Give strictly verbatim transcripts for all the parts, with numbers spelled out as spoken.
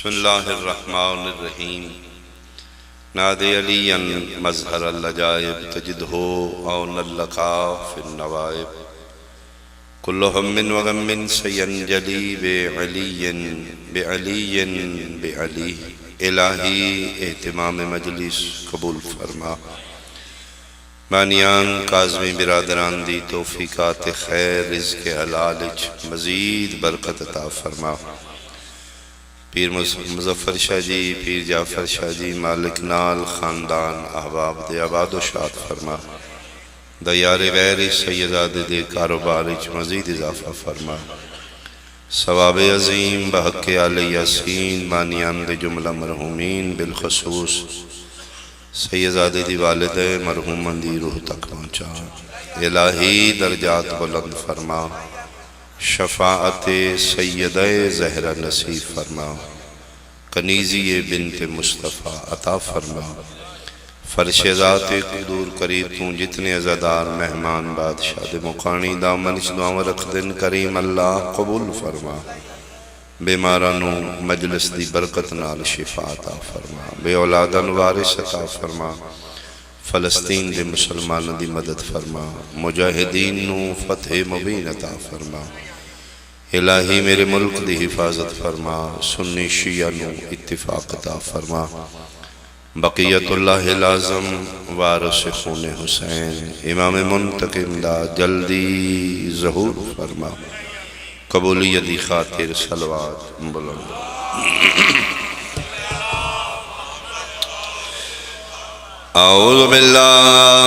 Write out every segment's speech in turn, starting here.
بسم اللہ الرحمن الرحیم۔ نادِ علیاً مظہر العجائب، تجدہ عون اللقا فی النوائب۔ کل ہم و غم سینجلی بعلی، بعلی، بعلی۔ الٰہی اہتمام مجلس قبول فرما۔ بانیان کاظمی برادران دی توفیقات خیر، رزق حلال اچ مزید برکت عطا فرما۔ پیر مظ-، مظفر شاہ جی، پیر جعفر شاہ جی، مالک نال خاندان احباب دے آباد و شاد فرما۔ دیار غیر اچ سید زادے دے کاروبار اچ مزید اضافہ فرما۔ ثواب عظیم بحق آل یاسین بانیان دے جملہ مرحومین، بالخصوص سید زادے دی والدہ مرحومہ دی روح تک پہنچا۔ الٰہی درجات بلند فرما، شفاعت سیدہ زہرا نصیب فرما، کنیزی بنت مصطفیٰ عطا فرما۔ فرش ذات قدور قریب توں جتنے عزادار مہمان بادشاہ دے مکانی دامن اچ دعاواں رکھدن، کریم اللہ قبول فرما۔ بیماراں نوں مجلس دی برکت نال شفا عطا فرما، بے اولاداں نوں وارث عطا فرما، فلسطین دے مسلماناں دی مدد فرما، مجاہدین نوں فتح مبین عطا فرما۔ الٰہی میرے ملک دی حفاظت فرما، سنی شیعہ نوں اتفاق عطا فرما۔ بقیت اللہ الاعظم وارث خون حسین، امام منتقم دا جلدی ظہور فرما۔ قبولیت دی خاطر صلوات بلند۔ اعوذ باللہ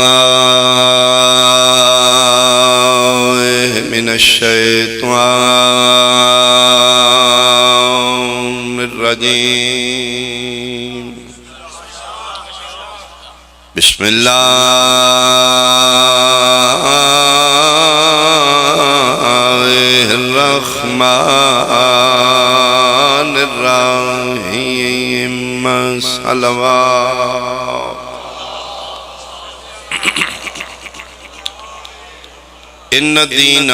من الشیطان الرجیم۔ بسم اللہ الرحمن الرحیم۔ صلوات۔ ان الدین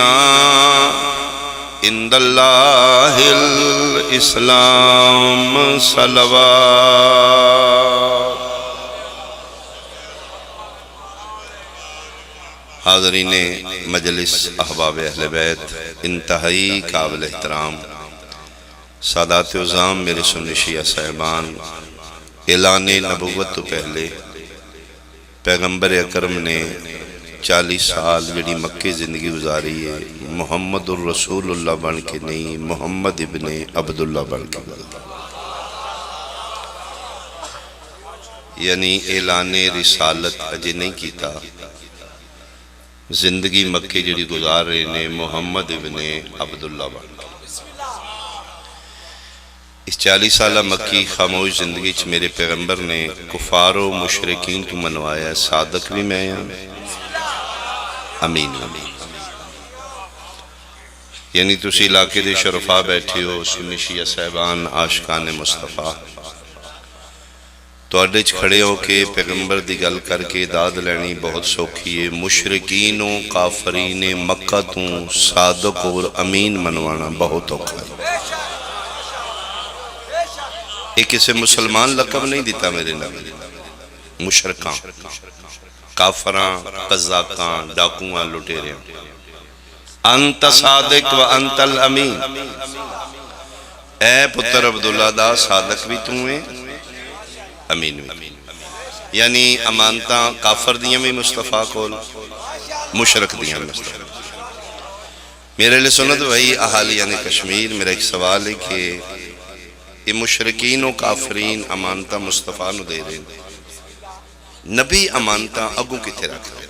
عند اللہ الاسلام۔ صلوات۔ حاضرین مجلس، احباب اہل بیت، انتہائی قابل احترام سادات عظام، میرے سنی شیعہ صاحبان، اعلان نبوت تو پہلے پیغمبر اکرم نے چالی سال جڑی مکے زندگی گزاری ہے، محمد الرسول اللہ بن کے نہیں، محمد ابن عبداللہ بن کے گزاری۔ یعنی اعلان رسالت اجے نہیں کیتا، زندگی مکے جڑی گزار رہے نے محمد ابن عبداللہ بن کے۔ اس چالی سالہ مکی خاموش زندگی چ میرے پیغمبر نے کفار و مشرکین تو منوایا، صادق بھی میں ہاں، امین بھی۔ یعنی تسی علاقے دے شرفا بیٹھے ہو، سنی شیعہ صاحبان، عاشقان مصطفیٰ، تہاڈے چ کھڑے ہو کے پیغمبر دی گل کر کے داد لینی بہت سوکھی ہے، مشرکین و کافرین مکہ توں صادق اور امین منوانا بہت اوکھا ہے۔ یہ کسے مسلمان لقب نہیں دیتا میرے نبی، مشرکاں، کافراں، قزاقاں، ڈاکواں، لٹیریاں۔ انت صادق و انت الامین۔ اے پتر عبداللہ دا، صادق بھی توں ہے، امین بھی۔ یعنی امانتاں کافر دیاں بھی مصطفیٰ کول، مشرک دیاں بھی مصطفیٰ۔ میرے لئے سنت بھائی اہالیان کشمیر، میرا ایک سوال ہے کہ یہ مشرکین و کافرین امانتاں مصطفیٰ نو دے رہے ہیں، نبی امانتاں اگوں کتھے رکھ رہے؟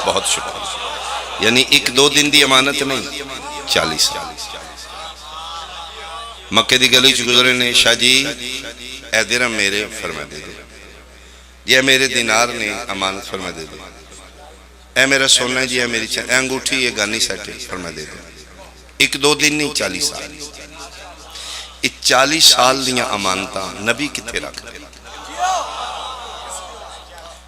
بہت شکریہ۔ یعنی ایک دو دن دی امانت نہیں، چالیس سال۔ مکے دی گلی چ گزرے نے، "شاہ جی، اے درہم میرے، فرمایا دے دو۔ جی اے میرے دینار نے، امانت، فرمایا دے دو۔ اے میرا سونا ہے جی، اے میری چ-، اے انگوٹھی، اے گانی سیٹ ہے، فرمایا دے دو۔" ایک دو دن نہیں، چالیس سال۔ یہ چالیس سال دیاں امانتاں نبی کتھے رکھ دے؟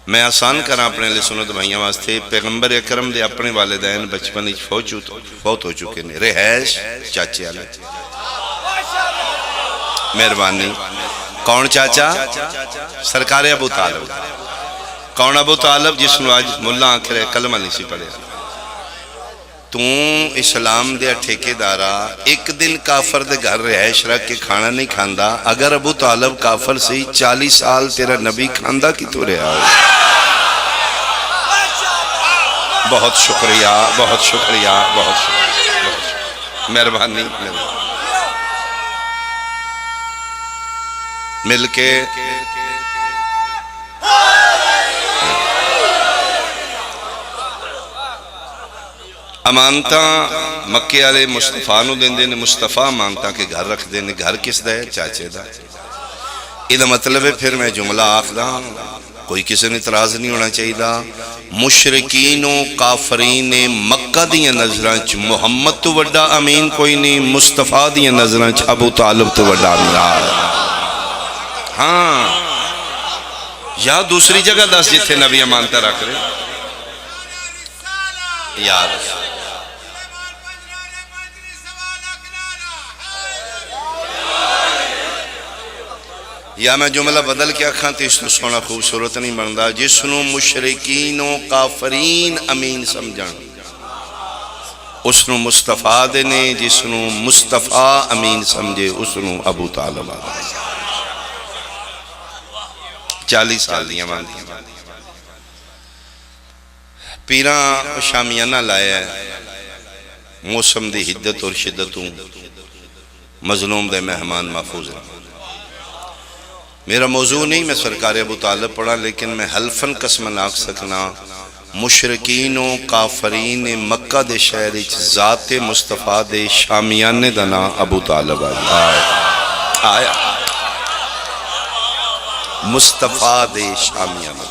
میں آسان کراں اپنے اہل سنت بھائیاں واسطے، پیغمبر اکرم دے اپنے والدین بچپن وچ فوت ہو، فوت ہو چکے نے۔ رہائش چاچے والے۔ مہربانی۔ کون چاچا؟ سرکار ابو طالب۔ کون ابو طالب؟ جس نو اج ملا آکھ رہے کلمہ نہیں سی پڑھیا۔ توں اسلام دے ٹھیکیدارا، ایک دن کافر دے گھر رہائش رکھ کے کھانا نہیں کھاندا۔ اگر ابو طالب کافر سی، چالی سال تیرا نبی کھاندا کتھوں رہیا ہو؟ بہت شکریہ، بہت شکریہ، بہت شکریہ، بہت شکریہ۔ مہربانی، مہربانی۔ مل کے امانتاں مکے والے مصطفیٰ نو دیندے نے، مصطفیٰ امانتاں کے گھر رکھدے نے۔ گھر کس دا ہے؟ چاچے دا۔ یہ مطلب ہے، پھر میں جملہ آخدا، کوئی کسی نے اعتراض نہیں ہونا چاہیے۔ مشرکین و کافرین مکہ دیاں نظراں چ محمد تو وڈا امین کوئی نہیں، مصطفیٰ دیاں نظراں چ ابو طالب تو وڈا امین۔ ہاں، یا دوسری جگہ دس جتھے نبی امانتاں رکھ رہے۔ یار، یا میں جملہ بدل کے آکھاں تے اس تو سوہنا خوبصورت نہیں بندا۔ جس نو مشرکین و کافرین امین سمجھن، اس نو مصطفیٰ دے نے، جس نو مصطفیٰ امین سمجھے، اس نو ابو طالب آ۔ چالی سال دیاں ماندیاں۔ پیراں شامیانہ لایا ہے، موسم دی حدت اور شدتوں مظلوم دے مہمان محفوظ ہیں۔ میرا موضوع نہیں، میں سرکار ابو طالب پڑھا، لیکن میں حلفاً قسماً آکھ سکنا، مشرکین و کافرین مکہ دے شہر اچ ذات مصطفیٰ دے شامیانے دا نام ابو طالب آیا۔ آیا۔ مصطفیٰ دے شامیانے۔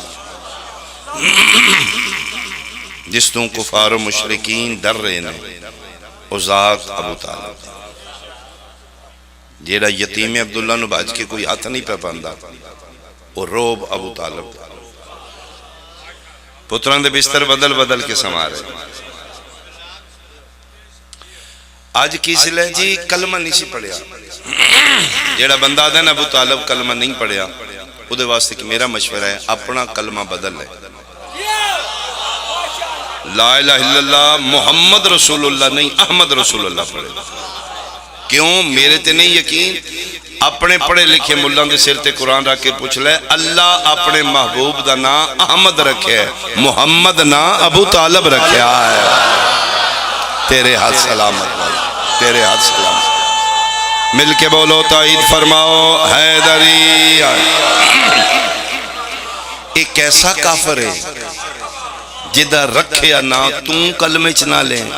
جس توں کفار و مشرکین ڈر رہے نے، او ذات ابو طالب۔ جیڑا یتیم عبداللہ نو بھج کے کوئی ہتھ نہیں پہ پاندا، او رعب ابو طالب۔ پتراں دے بستر بدل بدل کے سما رہے۔ اج کس لے جی کلمہ نہیں سی پڑھیا۔ جیڑا بندہ آدھا نا ابو طالب کلمہ نہیں پڑھیا، او دے واسطے کہ میرا مشورہ ہے، اپنا کلمہ بدل لے۔ لا الہ الا اللہ محمد رسول اللہ نہیں، احمد رسول اللہ پڑھے۔ کیوں؟ میرے تے نہیں یقین، اپنے پڑھے لکھے ملاں دے سر تے قرآن رکھ کے پوچھ لے، اللہ اپنے محبوب دا نام احمد رکھے، محمد نام ابو طالب رکھیا ہے۔ تیرے ہاتھ سلامت بھائی، تیرے ہاتھ سلامت۔ مل کے بولو، تائید فرماؤ، حیدری۔ ایک ایسا کافر ہے جدا رکھیا نہ توں کلمے چ نہ لیں،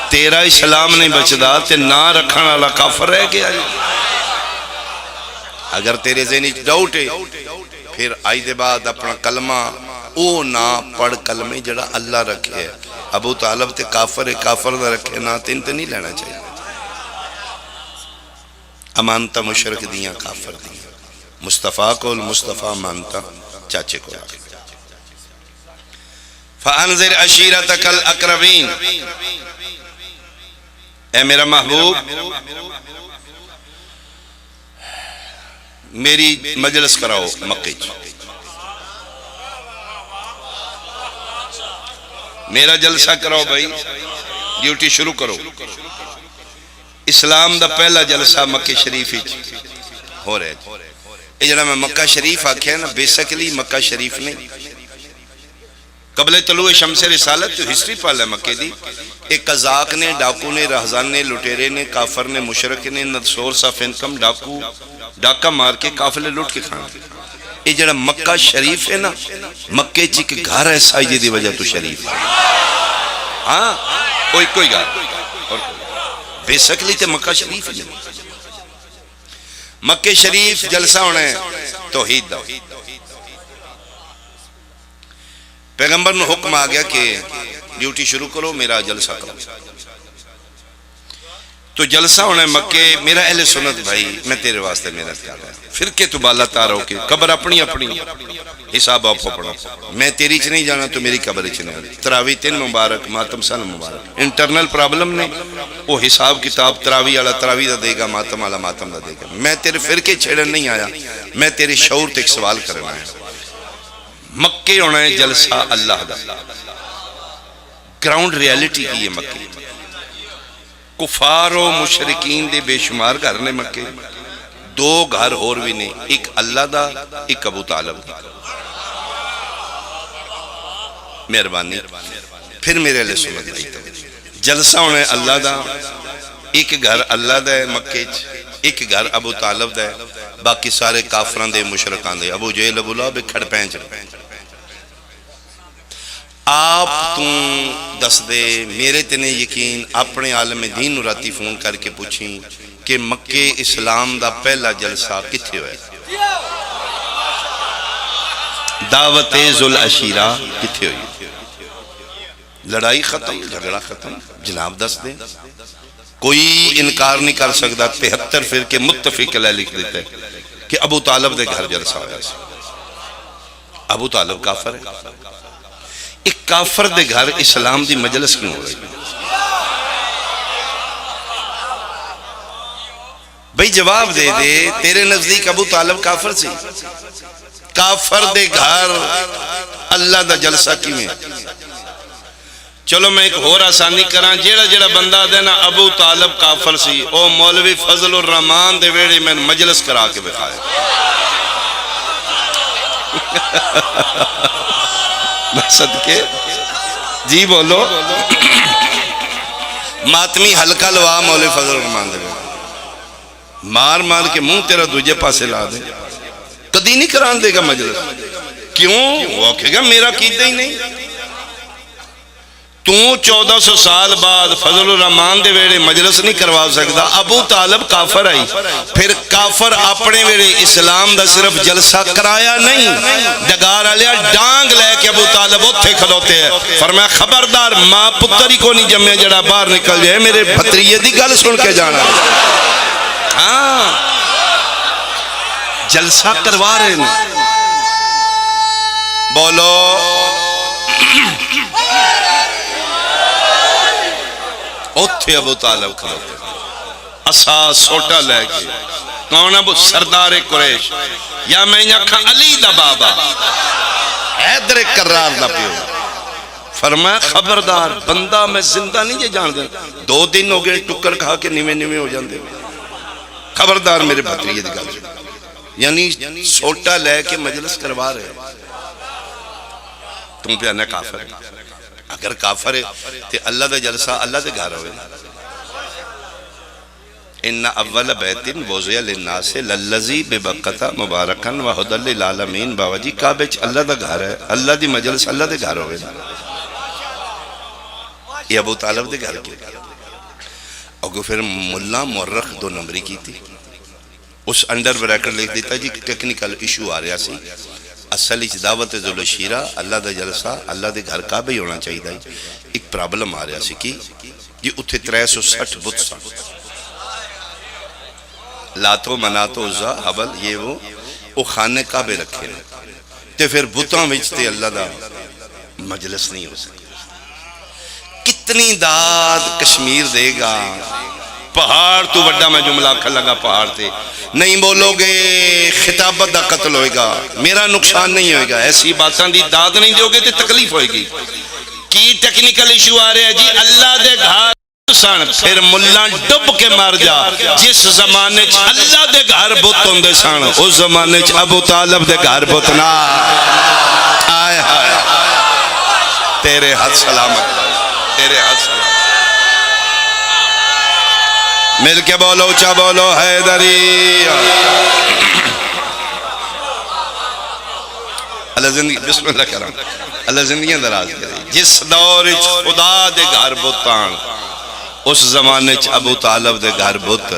تیرا اسلام نہیں بچدا تے نہ رکھن والا کافر رہ گیا ہے۔ اگر تیرے ذہن وچ ڈاؤٹ ہے، پھر آج دے بعد اپنا کلمہ او نہ پڑھ، کلمے جڑا اللہ رکھے۔ ابو طالب تے کافر ہے، کافر دا رکھے نہ، تین تے نہیں لینا چاہیے۔ امانتاں مشرک دیاں، کافر دیاں۔ مصطفیٰ کول مصطفیٰ، امانتاں چاچے کول۔ فَأَنذِرْ عَشِيرَتَكَ الْأَقْرَبِينَ۔ اے میرا محبوب، میری مجلس کراؤ مکے چ۔ میرا جلسہ کراؤ بھائی، ڈیوٹی شروع کرو۔ اسلام دا پہلا جلسہ مکے شریف وچ ہو رہا ہے۔ یہ جڑا میں مکہ شریف آکھیا نا، بیسکلی مکہ شریف نہیں۔ قبل طلوع شمس رسالت تو ہسٹری پڑھ لے مکے دی۔ ایک قزاق نے، ڈاکو نے، رہزن نے، لٹیرے نے، کافر نے، مشرک نے، انہاں دا سورس آف انکم ڈاکو، ڈاکہ مار کے قافلے لٹ کے کھانا۔ یہ جڑا مکہ شریف ہے نا، مکے چ ایک گھر ایسا ہے جدی وجہ تو شریف ہے۔ ہاں، کوئی، کوئی گھر۔ اور بیسکلی تے مکہ شریف ہی نہیں۔ مکے شریف جلسہ ہونا ہے توحید دا۔ پیغمبر نو حکم آ گیا کہ ڈیوٹی شروع کرو، میرا جلسہ کرو۔ تو جلسہ ہونا ہے مکے، میرا اہل سنت بھائی، میں تیرے واسطے محنت کر رہا۔ فرقے تو بالا تار ہو کے، قبر اپنی اپنی، حساب آپ اپنا۔ میں تیری چ نہیں جانا، تو میری قبر چ نہیں۔ تراوی تین مبارک، ماتم سن مبارک۔ انٹرنل پرابلم نے، وہ حساب کتاب تراوی والا تراوی دا دے گا، ماتم والا ماتم دا دے گا۔ میں تیرے فرقے چھیڑن نہیں آیا، میں تیرے شعور تے ایک سوال کرنا ہے۔ مکے ہونا ہے جلسہ اللہ دا، گراؤنڈ ریئلٹی کی ہے مکے؟ کفار و مشرکین دے بے شمار گھر نے مکے۔ دو گھر ہور وی نے، ایک اللہ دا، ایک ابو طالب دا۔ مہربانی۔ پھر میرے اہل سنت بھائی، جلسہ ہونا ہے اللہ دا، ایک گھر اللہ دا ہے مکے چ، ایک گھر ابو طالب دا ہے، باقی سارے کافراں دے، مشرکاں دے۔ ابو جہل، ابو لہب، کھڑ پینچ۔ آپ توں دس دے، میرے تے نہیں یقین، اپنے عالم دین نو راتی فون کر کے پوچھیں کہ مکے اسلام دا پہلا جلسہ کتھے ہویا؟ دعوت ذوالعشیرہ کتھے ہوئی؟ لڑائی ختم، جھگڑا ختم، جناب دس دے۔ کوئی انکار نہیں کر سکتا، تہتر فرقے متفق علیہ لکھ دیتے کہ ابو طالب دے گھر جلسہ ہویا سی۔ ابو طالب کافر ہے۔ ایک کافر دے گھر اسلام دی مجلس کیوں ہو رہی؟ بھئی جواب دے دے، تیرے نزدیک ابو طالب کافر سی؟ کافر دے گھر اللہ دا جلسہ کیویں؟ چلو میں ایک ہور آسانی کراں، جیڑا جیڑا بندہ آدھے نا ابو طالب کافر سی، او مولوی فضل الرحمان دے ویڑے میں مجلس کرا کے بکھائے۔ میں صدقے، جی بولو، ماتمی حلقہ لوا مولوی فضل الرحمان دے ویڑے۔ مار مار کے منہ تیرا دوجے پاسے لا دے۔ کدی نہیں کران دے گا مجلس۔ کیوں؟ وہ آکھے گا میرا کیتا ہی نہیں۔ تو چودہ سو سال بعد فضل الرحمان دے ویڑے مجلس نہیں کروا سکدا۔ ابو طالب کافر آئی، پھر کافر اپنے ویڑے اسلام دا صرف جلسہ کرایا نہیں۔ ڈگار آلیا ڈانگ لے کے ابو طالب اتھے کھلوتے ہیں۔ فرمایا، خبردار، ماں پتر ہی کو نہیں جمیا جڑا باہر نکل جائے، میرے بھتریے دی گل سن کے جانا۔ ہاں، جلسہ کروا رہے نے۔ بولو۔ اوتھے ابو طالب کھلوتے، عصا سوٹا لے کے۔ کون ابو؟ سردار قریش، یا میں آکھاں علی دا بابا، حیدر کرار دا پیو۔ فرمایا، خبردار، بندہ میں زندہ نہیں جے جان دینا۔ دو دن ہو گئے ٹکر کھا کے نیویں نیویں ہو جاندے۔ خبردار میرے بھتریے دی گل سن۔ یعنی سوٹا لے کے مجلس کروا رہے۔ توں پیا نہ کافر۔ اگر کافر ہے تے اللہ دا جلسہ اللہ دے گھر ہوئے۔ ان اول بیت وضع للناس للذی ببکۃ مبارکا وہدی للعالمین۔ بابا جی، کعبے چ اللہ دا گھر ہے، اللہ دی مجلس اللہ دے گھر ہوئے نا۔ یہ ابو طالب دے گھر کیوں؟ اگو پھر ملا مورخ دو نمبری کیتی۔ اس انڈر بریکٹ لکھ دیتا جی، ٹیکنیکل ایشو آ رہا سی۔ اصل اچ دعوت ذوالعشیرہ، اللہ دا جلسہ، اللہ دے گھر کعبے ہی ہونا چاہیے۔ ایک پرابلم آ رہا سی کہ جی اتھے ترے سو سٹھ بت سن۔ لاتو، مناتو، عزا، ہبل، یہ وہ، وہ خانے کعبے رکھے نے۔ تے پھر بتاں وچ تے اللہ دا مجلس نہیں ہو سکتا۔ کتنی داد کشمیر دے گا۔ پہاڑ تو وڈا میں جملہ آکھن لگا، پہاڑ تے نہیں بولو گے، خطابت دا قتل ہوئے گا، میرا نقصان نہیں ہوئے گا۔ ایسی باتاں دی داد نہیں دیو گے تے تکلیف ہوئے گی۔ کی ٹیکنیکل ایشو آ رہا ہے جی؟ اللہ دے گھر سن، پھر ملاں ڈب کے مر جا۔ جس زمانے چ اللہ دے گھر بت ہوندے سن، اس زمانے چ ابو طالب دے گھر بت نہ۔ آئے ہائے، تیرے ہتھ سلامت، تیرے ہتھ سلامت۔ مل کے بولو، اچا بولو، حیدری۔ اللہ زندگی، بسم اللہ کرم۔ اللہ زندگیاں دراز کرے۔ جس دور اچ خدا دے گھر بت آن، اس زمانے چ ابو طالب دے گھر بت۔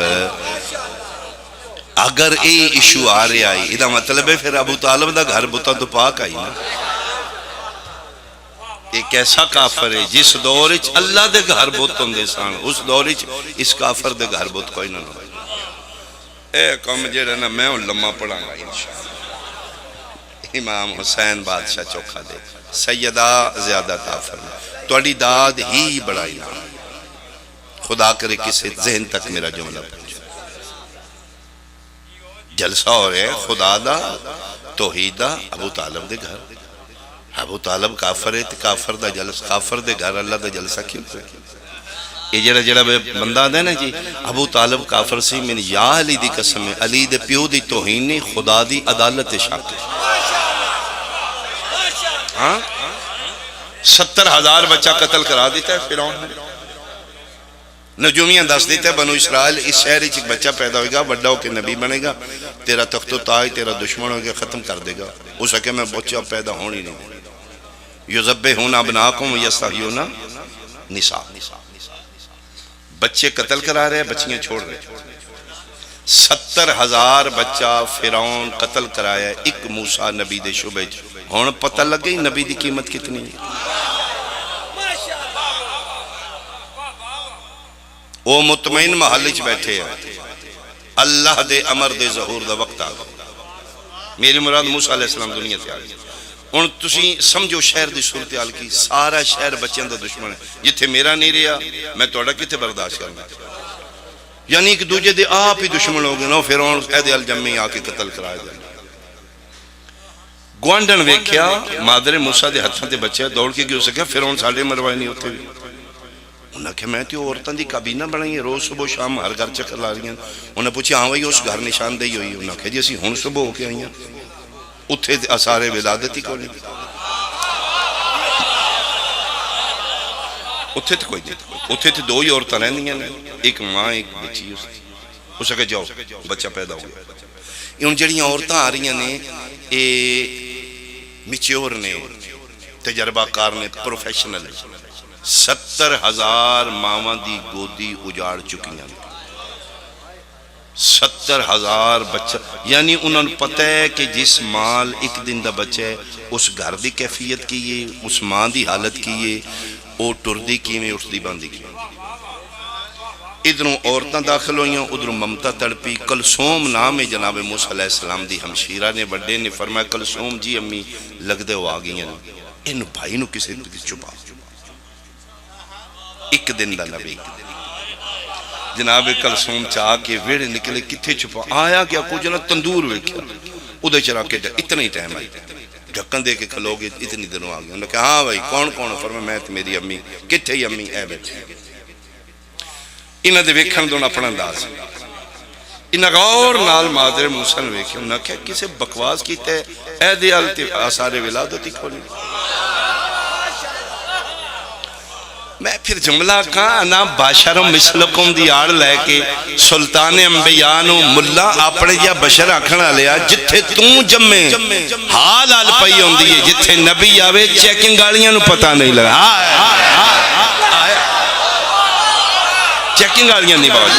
اگر اے ایشو آ رہا ہے، ادا مطلب ہے پھر ابو طالب دا گھر بتاں تو پاک آئی نا۔ ایک ایسا کافر ہے جس دور اچ اللہ دے گھر بت ہوندے سن، اس دور اچ اس کافر دے گھر بت کوئی نہ ہونا۔ اے کم جیڑا نا میں ہن لمحہ پڑھاں گا انشاءاللہ۔ امام حسین بادشاہ چوکھا دے، سیدہ زیادہ تافر، تہاڈی داد ہی بڑائی نہ۔ خدا کرے کسے ذہن تک میرا جملہ پہنچے۔ جلسہ ہو رہا ہے خدا دا، توحید دا، ابو طالب دے گھر۔ ابو طالب کافر ہے تے کافر دا جلسہ، کافر دے گھر اللہ دا جلسہ کیوں کرے؟ یہ جڑا، جڑا بندہ آندا ہے نا جی، ابو طالب کافر سی، من یا علی دی قسم ہے، علی دے پیو دی توہین نہیں، خدا دی عدالت تے شک ہے۔ ہاں؟ ستر ہزار بچہ قتل کرا دیتا ہے فرعون نے۔ نجومیاں دس دیتا ہے، بنو اسرائیل، اس شہر وچ ایک بچہ پیدا ہوئے گا، وڈا ہو کے نبی بنے گا، تیرا تخت و تاج تیرا دشمن ہو کے ختم کر دے گا۔ اس آکھیا میں بچہ پیدا ہون ہی نہیں دینا۔ یذبحون ابناءکم ویستحیون نساء۔ بچے قتل کرا رہے، بچیاں چھوڑ رہے۔ ستر ہزار بچہ فرعون قتل کرایا، ایک موسیٰ نبی دے شبے چ۔ ہن پتہ لگ گئی نبی دی قیمت کتنی ہے۔ او مطمئن محل وچ بیٹھے ہیں، اللہ دے امر دے ظہور دا وقت آ گیا۔ میری مراد موسیٰ علیہ السلام دنیا تے آ گئے۔ ہن تسی سمجھو شہر دی صورتحال کی، سارا شہر بچیاں دا دشمن ہے۔ جتھے میرا نہیں رہیا، میں تہاڈا کتھے برداشت کرنا؟ یعنی ایک دوجے دے آپ ہی دشمن ہو گئے نا، فرعون اہدے ال جمے آ کے قتل کرائے دے۔ گوانڈن ویکھیا، مادر موسیٰ دے ہتھاں تے بچہ دوڑ کے گیو سکیا، فرعون ساڈے مروائے نہیں اتھے بھی۔ انہاں آکھیا، میں تے او عورتاں دی کابینہ بنائی ہے، روز صبح و شام ہر گھر چکر لا رہی ہیں۔ انہاں پوچھیا، ہاں بھائی، اس گھر نشاندہی ہوئی؟ انہاں آکھیا، جی، اسی ہن صبح ہو کے آئی ہیں۔ اتھے تے آثار ولادت ہی کوئی نہیں۔ اتھے تے کوئی نہیں۔ اتھے تے دو ہی عورتاں رہندیاں نے، ایک ماں، ایک بچی اس دی۔ اس آکھیا، جاؤ، بچہ پیدا ہو گیا۔ یہ ہن جڑیاں عورتاں آ رہیاں نے، اے میچیور نے، تجربہ کار نے، پروفیشنل نے۔ ستر ہزار ماواں دی گودی اجاڑ چکیاں نے۔ ستر ہزار بچہ، یعنی انہاں نوں پتہ ہے کہ جس ماں ال ایک دن دا بچہ ہے، اس گھر دی کیفیت کی ہے، اس ماں دی حالت کی ہے، او ٹردی کیویں، اٹھدی باندی کیویں۔ ادھروں عورتاں داخل ہوئیاں، ادھروں ممتا تڑپی۔ کلثوم نام ہے جناب موسیٰ علیہ السلام دی ہمشیرہ نے، وڈے نے، فرمایا، کلثوم جی، امی لگدے او آ گئیاں نے، ان بھائی نوں کسے چھپا۔ ایک دن دا نبی۔ جناب کلثوم چا کے ویڑے نکلے، کتھے چھپا؟ آیا گیا کچھ نہ، تندور ویکھیا، اودے چ رکھ کے ڈ-، اتنا ہی ٹائم آئی، ڈھکن دے کے کھلو گئے، اتنی دنوں آ گئے۔ انہاں کہا، ہاں بھائی، کون کون ہو؟ فرمایا، میں تے میری امی۔ کتھے ہی امی؟ اے بیٹھی۔ انہاں دے ویکھن دا اپنا انداز۔ انہاں غور نال مادر موسیٰ نوں ویکھیا، انہاں آکھیا، کسے بکواس کیتے، اہدے ال تے آثار ولادت ہی کوئی نہیں۔ میں پھر جملہ کہاں، انا بشر مثلکم دی آڑ لے کے سلطان انبیاء نوں ملا اپنے جیا بشر آکھن والے آ، جتھے توں جمے، حال حال پئی ہوندی ہے، جتھے نبی آوے، چیکنگ والیاں نوں پتہ نہیں لگا۔ ہائے، ہائے، ہائے، ہائے۔ چیکنگ والیاں نہیں بول۔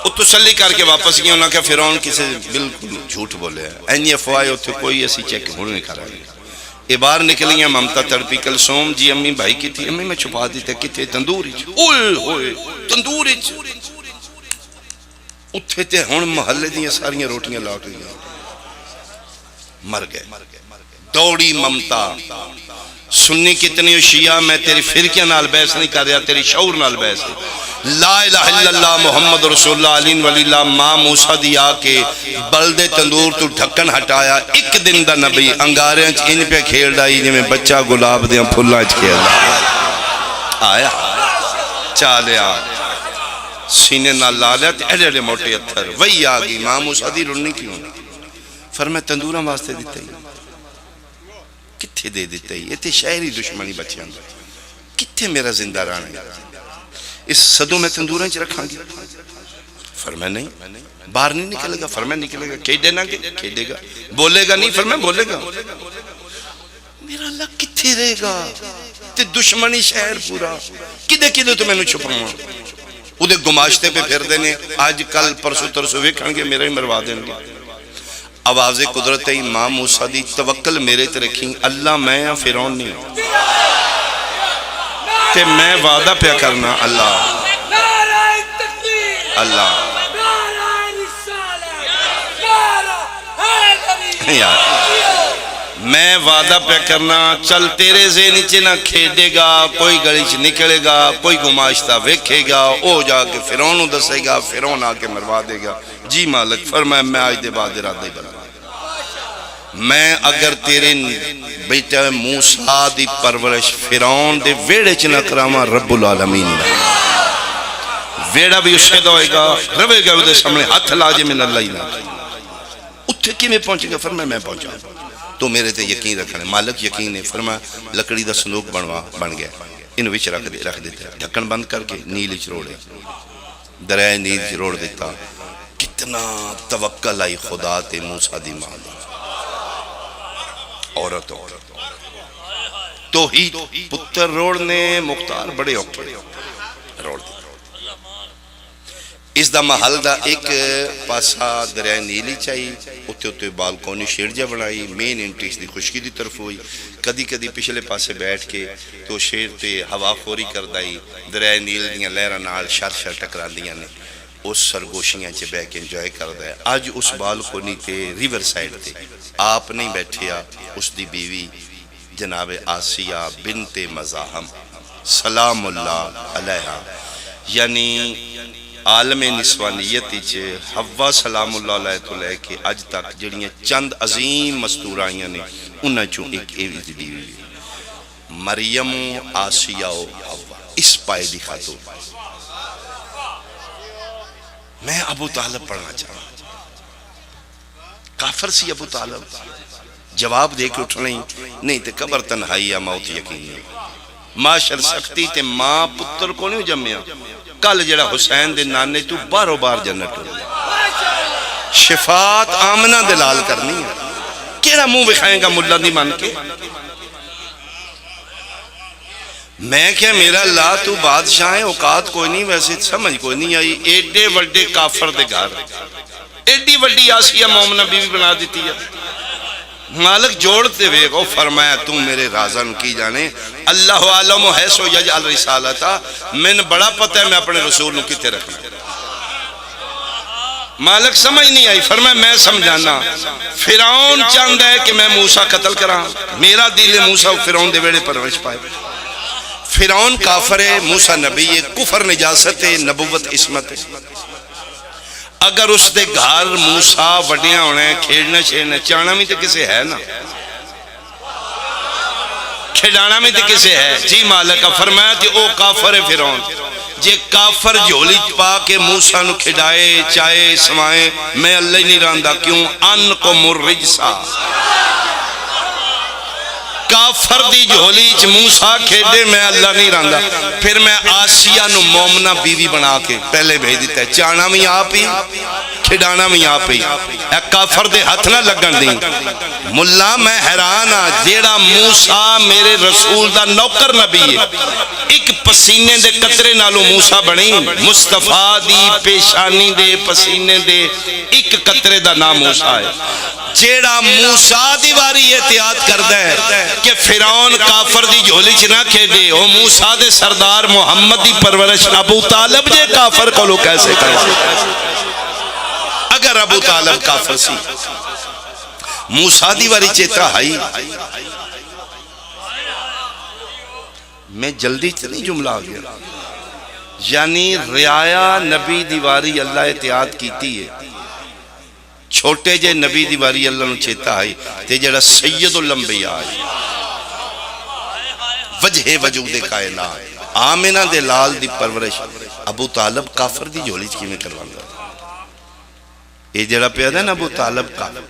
وہ تسلی کر کے واپس گئے، انہاں کہا، فرعون کسے بالکل جھوٹ بولے، اینی افواہ اتھے کوئی، اسی چیک ہن نہیں کر رہے۔ یہ باہر نکلیاں، ممتا تڑپی، کلثوم جی، امی بھائی کتھے؟ امی میں چھپا دیتے۔ کتھے؟ تندور اچ۔ اوئے ہوئے، تندور اچ۔ اتھے تے ہن محلے دیاں ساریاں روٹیاں لا کے گئے، مر گئے۔ دوڑی ممتا، سنی کتنی ہو شیعہ، میں تیری فرقیاں نال بحث نہیں کر رہا، تیری شعور نال بحث ہے۔ لا الہ الا اللہ محمد رسول اللہ علی ولی اللہ، ماں موسیٰ دی آ کے بلدے تندور تو ڈھکن ہٹایا، ایک دن دا نبی انگاریاں چ انج پہ کھیلدا ہی جویں بچہ گلاب دیاں پھلاں چ کھیلدا۔ آیا، چا لیا، سینے نال لا لیا تے ایڈے ایڈے موٹے اتھر، وہی آ گئی، ماں موسیٰ دی رنی کیوں؟ فرمایا، تندوراں واسطے دتا ہی۔ کتھے دے دتا ہی؟ اے تے شہری دشمنی بچیاں دا۔ کتھے میرا زندہ رہنا ہے؟ اس صدوں میں تندوراں چ رکھاں گی؟ فرمایا، نہیں۔ باہر نہیں نکلے گا؟ فرمایا، نکلے گا۔ کھیڈے نہ گے؟ کھیڈے گا۔ بولے گا نہیں؟ فرمایا، بولے گا۔ میرا اللہ کتھے رہے گا؟ تے دشمنی شہر پورا۔ کدے کدے تو مینوں چھپاواں؟ اودے گماشتے پہ پھردے نے، اج کل پرسوں ترسوں ویکھن گے، میرا ہی مروا دین گے۔ آواز قدرت ہے، امام موسیٰ دی، توکل میرے تے رکھیں، اللہ میں ہاں، فرعون نہیں۔ تے میں وعدہ پیا کرنا، اللہ، اللہ، یار، میں وعدہ پیا کرنا، چل تیرے ذہن چ نہ کھیڈے گا، کوئی گلی چ نکلے گا، کوئی گماشتہ ویکھے گا، او جا کے فرعون نو دسے گا، فرعون آ کے مروا دے گا۔ جی مالک، فرمایا، میں اج دے بعد ارادہ ہی بدل، میں اگر تیرے بیٹے موسیٰ دی پرورش فرعون دے ویڑے چ نہ کراواں، رب العالمین دا ویڑا بھی اسے دا ہوئے گا، روے گا اودے سامنے ہتھ لا جے، من اللہ ہی نہ۔ اتھے کیویں پہنچے گا؟ فرمایا، میں پہنچا، تو میرے تے یقین رکھنا ہے۔ مالک یقین ہے، فرمایا، لکڑی دا صندوق بنوا، بن گیا، ان وچ رکھ دے، رکھ دیتا، ڈھکن بند کر کے نیل وچ روڑے، دریائے نیل وچ روڑ دیتا۔ کتنا توکل آئی خدا تے موسیٰ دی ماں دی۔ عورت ہو، توحید، پتر روڑنے مختار بڑے اوکھے، روڑ دیتا۔ اس دا محل دا ایک پاسا دریائے نیل ہی چاہی، اتے اتے بالکونی شیڈ جا بنائی، مین انٹری اس دی خشکی دی طرف ہوئی۔ کدی کدی پچھلے پاسے بیٹھ کے تو شیڈ تے ہوا خوری کردا ہی، دریائے نیل دیاں لہراں نال شر شر ٹکراندیاں نے۔ اس سرگوشیاں چ بہہ کے انجوائے کردا ہے۔ اج اس بالکونی تے ریور سائیڈ تے آپ نہیں بیٹھیا، اس دی بیوی جناب آسیہ بنت مزاحم سلام اللہ علیہا، یعنی عالم نسوانیت وچ حوا سلام اللہ علیہ تو لے کے اج تک جڑیاں چند عظیم مستورہ آئیاں نے، انہاں چوں ایک اے وی دی بیوی ہے۔ مریم، آسیہ و حوا، اس پائے دی خاتون۔ میں ابو طالب پڑھنا چاہنا۔ کافر سی ابو طالب؟ جواب دے کے اٹھنا ہی، نہیں تے قبر تنہائی آ، موت یقینی۔ معاشر سختی تے ماں پتر کو نہیں جمیا۔ کل جڑا حسین دے نانے تو باہروں باہر جنت ہو۔ شفاعت آمنہ دے لال کرنی ہے۔ کیڑا منہ وکھائیں گا ملا دی من کے؟ میں کہیا، میرا اللہ، تو بادشاہ ہے، اوقات کوئی نہیں، ویسے سمجھ کوئی نہیں آئی، ایڈے وڈے کافر دے گھر ایڈی وڈی آسیہ مومنہ بیوی بنا دیتی ہے۔ مالک جوڑ تے ویکھ، او فرمایا، تو میرے رازاں نو کی جانے، اللہ اعلم حیث یجعل رسالتہ، مین بڑا پتہ ہے میں اپنے رسول نو کتے رکھنا۔ مالک سمجھ نہیں آئی، فرمایا، میں سمجھانا۔ فرعون چاہندا ہے کہ میں موسیٰ قتل کراں، میرا دل ہے موسیٰ فرعون دے ویڑے پرورش پائے۔ فرعون کافر ہے، موسیٰ نبی ہے، کفر نجاست ہے، نبوت عصمت ہے۔ اگر اس دے گھر موسیٰ وڈیاں ہونا ہے، کھیڈنا شیڈنا، چاہنا بھی تے کسے ہے نا، کھڈانا بھی تے کسے ہے۔ جی مالک، فرمایا تے او کافر ہے فرعون۔ جے کافر جھولی پا کے موسیٰ نو کھڈائے، چائے، سوائے، میں اللہ ہی نہیں رہندا۔ کیوں؟ انکم الرجسا۔ کافر دی جھولی چ موسیٰ کھیڈے، میں اللہ نہیں رہندا۔ پھر میں آسیہ نو مومنہ بیوی بنا کے پہلے بھیج دیتا ہے۔ چاہنا بھی آپ ہی، کھڈانا بھی آپ ہی۔ اے کافر دے ہتھ نہ لگن دیں۔ ملا، میں حیران ہاں، جیڑا موسیٰ میرے رسول دا نوکر نبی ہے، ایک پسینے دے قطرے نالوں موسیٰ بنی۔ مصطفیٰ دی پیشانی دے پسینے دے ایک قطرے دا نام موسیٰ ہے۔ جیڑا موسیٰ دی واری احتیاط کردا ہے کہ فرعون کافر دی جھولی چ نہ کھیڈے، او موسیٰ دے سردار محمد دی پرورش ابو طالب جے کافر کولو کیسے کروا؟ اگر ابو طالب کافر سی، موسیٰ دی واری چیتا ہائی۔ میں جلدی چ نہیں جملہ آ گیا۔ یعنی رعایا نبی دی واری اللہ احتیاط کیتی ہے۔ چھوٹے جے نبی دی واری اللہ نو چیتا آئی، تے جڑا سید الانبیاء ہے، وجہ وجود کائنات، آمنہ دے لال دی پرورش، ابو طالب کافر دی جھولی چ کیویں کرواندا؟ اے جڑا پیا دا نا ابو طالب کافر۔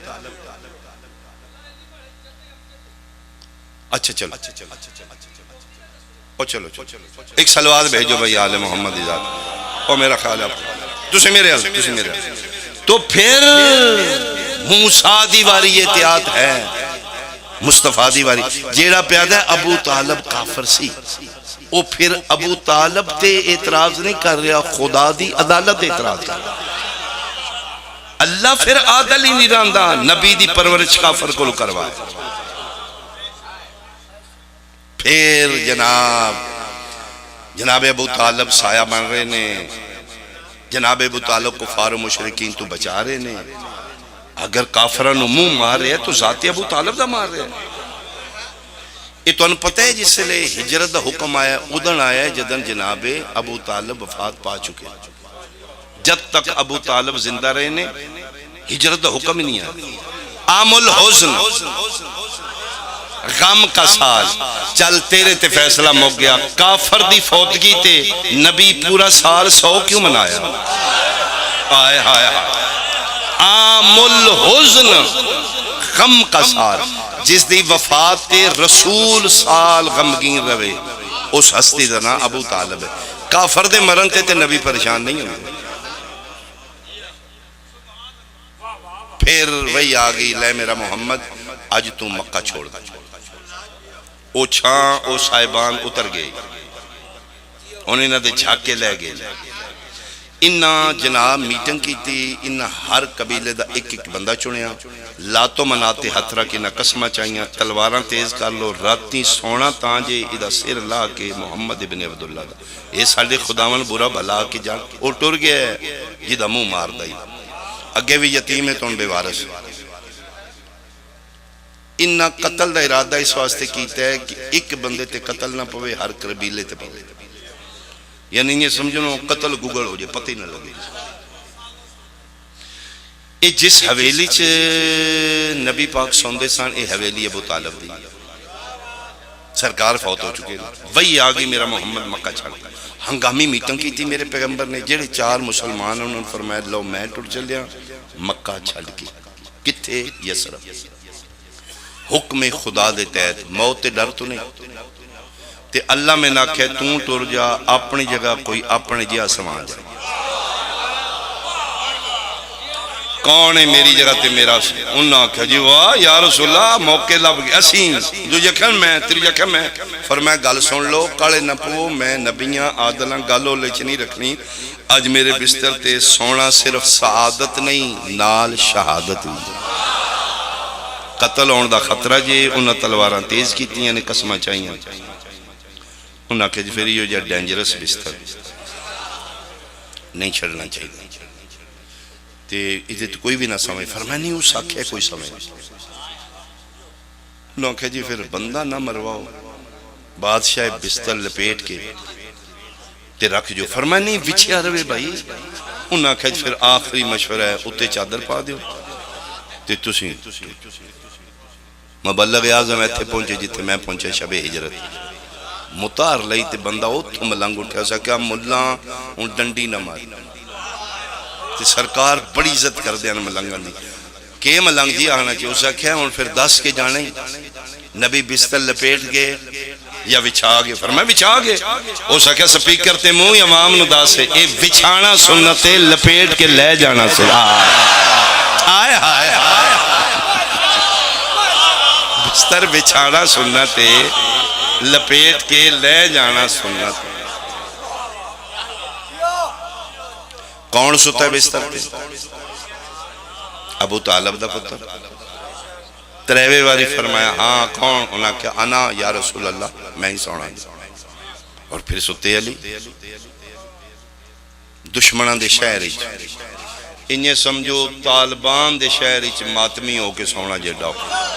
اچھا چلو۔ او چلو، چلو۔ ایک صلوات بھیجو بھائی آل محمد دی ذات۔ او میرا خیال ہے آپ، تسے میرے حال، تسے میرے حال۔ تو پھر موسیٰ دی واری احتیاط ہے، مصطفیٰ دی واری۔ جیڑا پیا دا ابو طالب کافر سی۔ وہ پھر ابو طالب تے اعتراض نہیں کر رہا، خدا دی عدالت تے اعتراض کر رہا۔ اللہ پھر عادل ہی نہیں رہندا، نبی دی پرورش کافر کولوں کروائے۔ پھر جناب، جناب ابو طالب سایہ بن رہے نے، جناب ابو طالب کفار و مشرکین تو بچا رہے نے۔ اگر کافراں نو منہ مار رہے تو ذات ابو طالب دا مار رہے۔ یہ تمہیں پتہ ہے، جس لے ہجرت دا حکم آیا، ادن آیا ہے جدن جناب ابو طالب وفات پا چکے۔ جب تک ابو طالب زندہ رہے نے، ہجرت دا حکم ہی نہیں آیا۔ عام الحزن، غم کا سال۔ چل، تیرے تے فیصلہ مک گیا۔ کافر دی فوتگی تے نبی پورا سال سو کیوں منایا؟ ہائے، ہائے، ہائے۔ عام الحزن، غم کا سال۔ جس دی وفات تے رسول سال غمگین رہے، اس ہستی دا نام ابو طالب ہے۔ کافر دے مرن تے تے نبی پریشان نہیں ہوندے۔ پھر وہی آ گئی، لے میرا محمد، اج تو مکہ چھوڑ دے۔ او چھاں، او صاحبان اتر گئے۔ ہن انہاں دے جھاکے لے گئے۔ انہاں جناب میٹنگ کیتی، انہاں ہر قبیلے دا ایک ایک بندہ چنیا۔ لات و منات تے ہتھ رکھ انہاں قسماں چائیاں، تلواراں تیز کر لو، راتیں سونا تاں جے ایدا سر لا کے محمد ابن عبداللہ دا۔ اے ساڈے خداوند برا بھلا آ کے جان، او ٹر گیا ہے جدا منہ ماردا ہی۔ اگے وی یتیم ہے تے ہن بے وارث۔ انہاں قتل دا ارادہ اس واسطے کیتا ہے کہ ایک بندے تے قتل نہ پوے، ہر قبیلے تے پوے۔ یعنی یہ سمجھو نا، قتل گگل ہو جائے، پتہ ہی نہ لگے۔ اے جس حویلی چ نبی پاک سوندے سن، اے حویلی ابو طالب دی۔ سرکار فوت ہو چکے نے۔ وہی آ گئی، میرا محمد مکہ چھڑ گیا۔ ہنگامی میٹنگ کی تھی میرے پیغمبر نے، جڑے چار مسلمان ہیں، انہوں نے فرمایا، لو میں ٹر چلیا مکہ چھڑ کے۔ کتھے؟ یثرب۔ حکم خدا دے تحت۔ موت تے ڈر تو نہیں۔ تے اللہ میں نہ آکھیا، توں ٹر جا، اپنی جگہ کوئی اپنے جہا سما جائے۔ کون ہے میری جگہ تے میرا س-، انہاں آکھیا، جی واہ یا رسول اللہ، موقع لب گئے۔ اسی، دوجے آکھیا میں، تیجے آکھیا میں۔ فرمایا، گل سن لو، کالے نہ پو، میں نبیاں عادلاں، گل اولے چ نہیں رکھنی۔ اج میرے بستر تے سونا صرف سعادت نہیں، نال شہادت بھی۔ قتل ہون دا خطرہ جے، انہاں تلواراں تیز کیتیاں نے، قسماں چائیاں۔ انہاں آکھیا، جی فر ایہو جہا ڈینجرس بستر نہیں چھڈنا چاہیے۔ تے ایدے تے کوئی بھی نہ سمجھ۔ فرمایا، نہیں، اس آکھیا کوئی سمجھ نہیں۔ انہاں آکھیا، جی فر بندہ نہ مرواؤ، بادشاہ بستر لپیٹ کے تے رکھ جو۔ فرمایا، نہیں، وچھیا رہے بھائی۔ انہاں آکھیا، جی فر آخری مشورہ ہے، اتے چادر پا دیو تے تسی۔ مبلغ اعظم ایتھے پہنچے جتھے میں پہنچا، شب ہجرت۔ متار لئی تے بندہ اتھوں ملنگ اٹھیا، اس آکھیا، ملا ہن ڈنڈی نہ ماری، تے سرکار بڑی عزت کردے ہن ملنگاں دی۔ کے ملنگ جی آخنا چاہیے؟ اس آکھیا، ہن فر دس کے جانے، نبی بستر لپیٹ کے یا وچھا کے؟ فرمایا، وچھا کے۔ اس آکھیا، سپیکر تے منہ عوام نو دس، اے وچھانا سنت ہے، لپیٹ کے لے جانا سنت۔ ہائے، ہائے، ہائے۔ بستر وچھانا سنت ہے، لپیٹ کے لے جانا سنت ہے۔ کون ستا ہے بستر تے؟ ابو طالب دا پتر۔ تریوے واری فرمایا، ہاں، کون؟ انہاں کہیا، انا یا رسول اللہ، میں ہی سونا۔ اور پھر ستے علی۔ دشمناں دے شہر اچ، انجے سمجھو طالبان دے شہر اچ ماتمی ہو کے سونا جیڈا اوکھا۔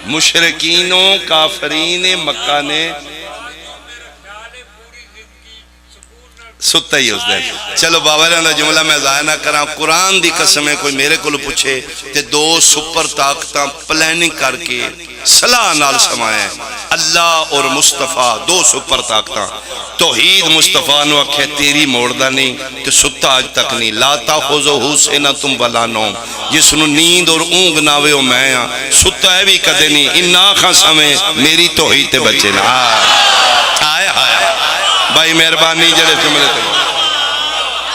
مشرکین و کافرین مکہ نے ستا ہی اس دن۔ چلو، باوراں دا جملہ میں ضائع نہ کراں، قرآن دی قسم ہے، کوئی میرے کولوں پچھے تے دو سپر طاقتاں پلاننگ کر کے صلاح نال سمایا ہے۔ اللہ اور مصطفیٰ، دو سپر طاقتاں۔ توحید مصطفیٰ نو آکھے، تیری موڑدا نہیں تے ستا اج تک نہیں۔ لا تاخذہ سنۃ ولا نوم، جس نو نیند اور اونگ نہ آوے، او میں ہاں۔ ستا ہے بھی کدے نہیں، انا آکھاں سویں، میری توحید تے بچے نا۔ ہائے ہائے۔ بھائی مہربانی، جڑے جملے تے،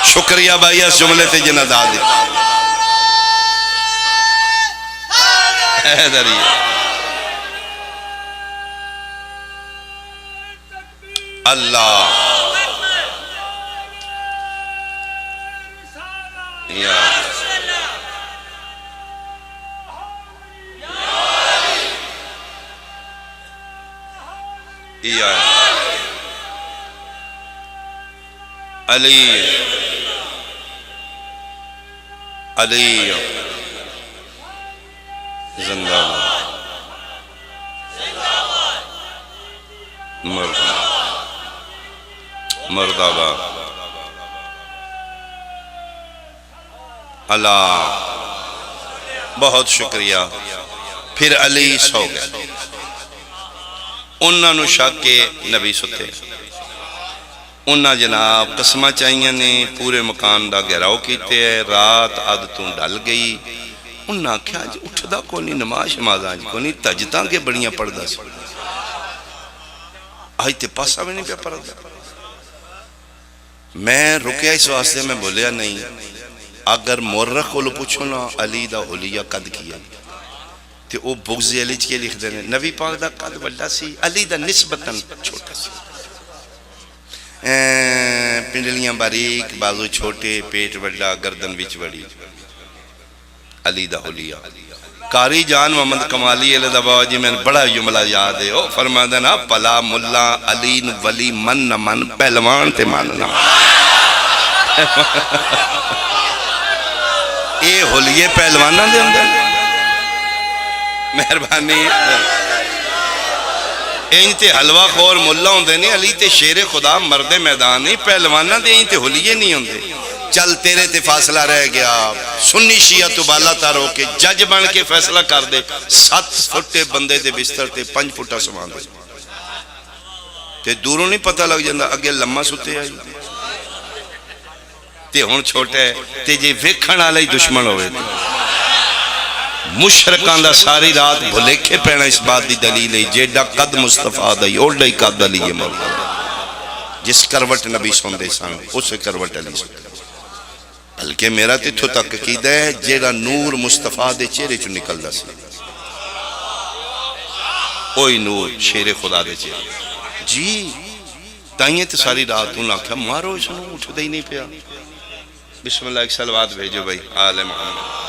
شکریہ بھائی، اس جملے تے جنہاں داد دی۔ حیدری۔ اللہ۔ یا۔ یا۔ علی۔ علی۔ زندہ باد۔ مرد-، مردہ باد۔ اللہ، بہت شکریہ۔ پھر علی سو گئے۔ انہاں نو شک کہ نبی ستے۔ انہاں جناب قسماں چائیاں نے، پورے مکان دا گھیراؤ کیتے ہے، رات ادھ توں ڈھل گئی۔ انہاں آکھیا، "اج اٹھدا کونی، نماز شمازاں اج کونی، تہجداں کے بڑیاں پڑھدا سی۔ اج تے پاسا وی نہیں پیا پڑھدا۔" میں رکیا اس واسطے، میں بولیا نہیں۔ اگر مورخ کولوں پوچھو نا، علی دا حلیہ قد کی ہے؟ تے او بغض علی چ کے لکھدے نے؟ نبی پاک دا قد وڈا سی، علی دا نسبتاً چھوٹا سی۔ ایں پنڈلیاں باریک، بازو چھوٹے، پیٹ وڈا، گردن وچ وڑی۔ علی دا حلیہ۔ قاری جان محمد کمالی والے دا بابا جی، میں بڑا جملہ یاد ہے، او فرماندا نا، "بھلا ملا علی نو ولی من نہ من، پہلوان تے من نہ من۔" اے حلیے پہلواناں دے ہوندے نے۔ مہربانی۔ انج تے حلوہ خور ملا ہوندے نے، علی تے شیر خدا مرد میدان نہیں، پہلواناں دے انج تے حلیے نہیں ہوندے۔ چل تیرے تے فاصلہ رہ گیا، سنی شیعہ تو بالا تر ہو کے جج بن کے فیصلہ کر دے، ست فٹے بندے دے بستر تے پنج فٹا سواندے۔ تے دوروں نہیں پتہ لگ جاندا، اگے لما ستے آئی۔ تے ہن چھوٹا ہے، تے جے ویکھن والا ہی دشمن ہوئے تے مشرکاں دا ساری رات بھلیکھے پینا اس بات دی دلیل ہے، جیڈا قد مصطفیٰ دا ہی، اوڈا ہی قد علی ہے مولا۔ جس کروٹ نبی سوندے سن، اسے کروٹ علی سوندے۔ بلکہ میرا تے اتھوں تک عقیدہ ہے، جیڑا نور مصطفیٰ دے چہرے چوں نکلدا سی، اوہی نور شیر خدا دے چہرے۔ جی، تائیں تے ساری رات انہاں آکھیا، "مارو اس نوں، اٹھدا ہی نہیں پیا۔" بسم اللہ، ایک صلوات بھیجو بھائی، آل محمد۔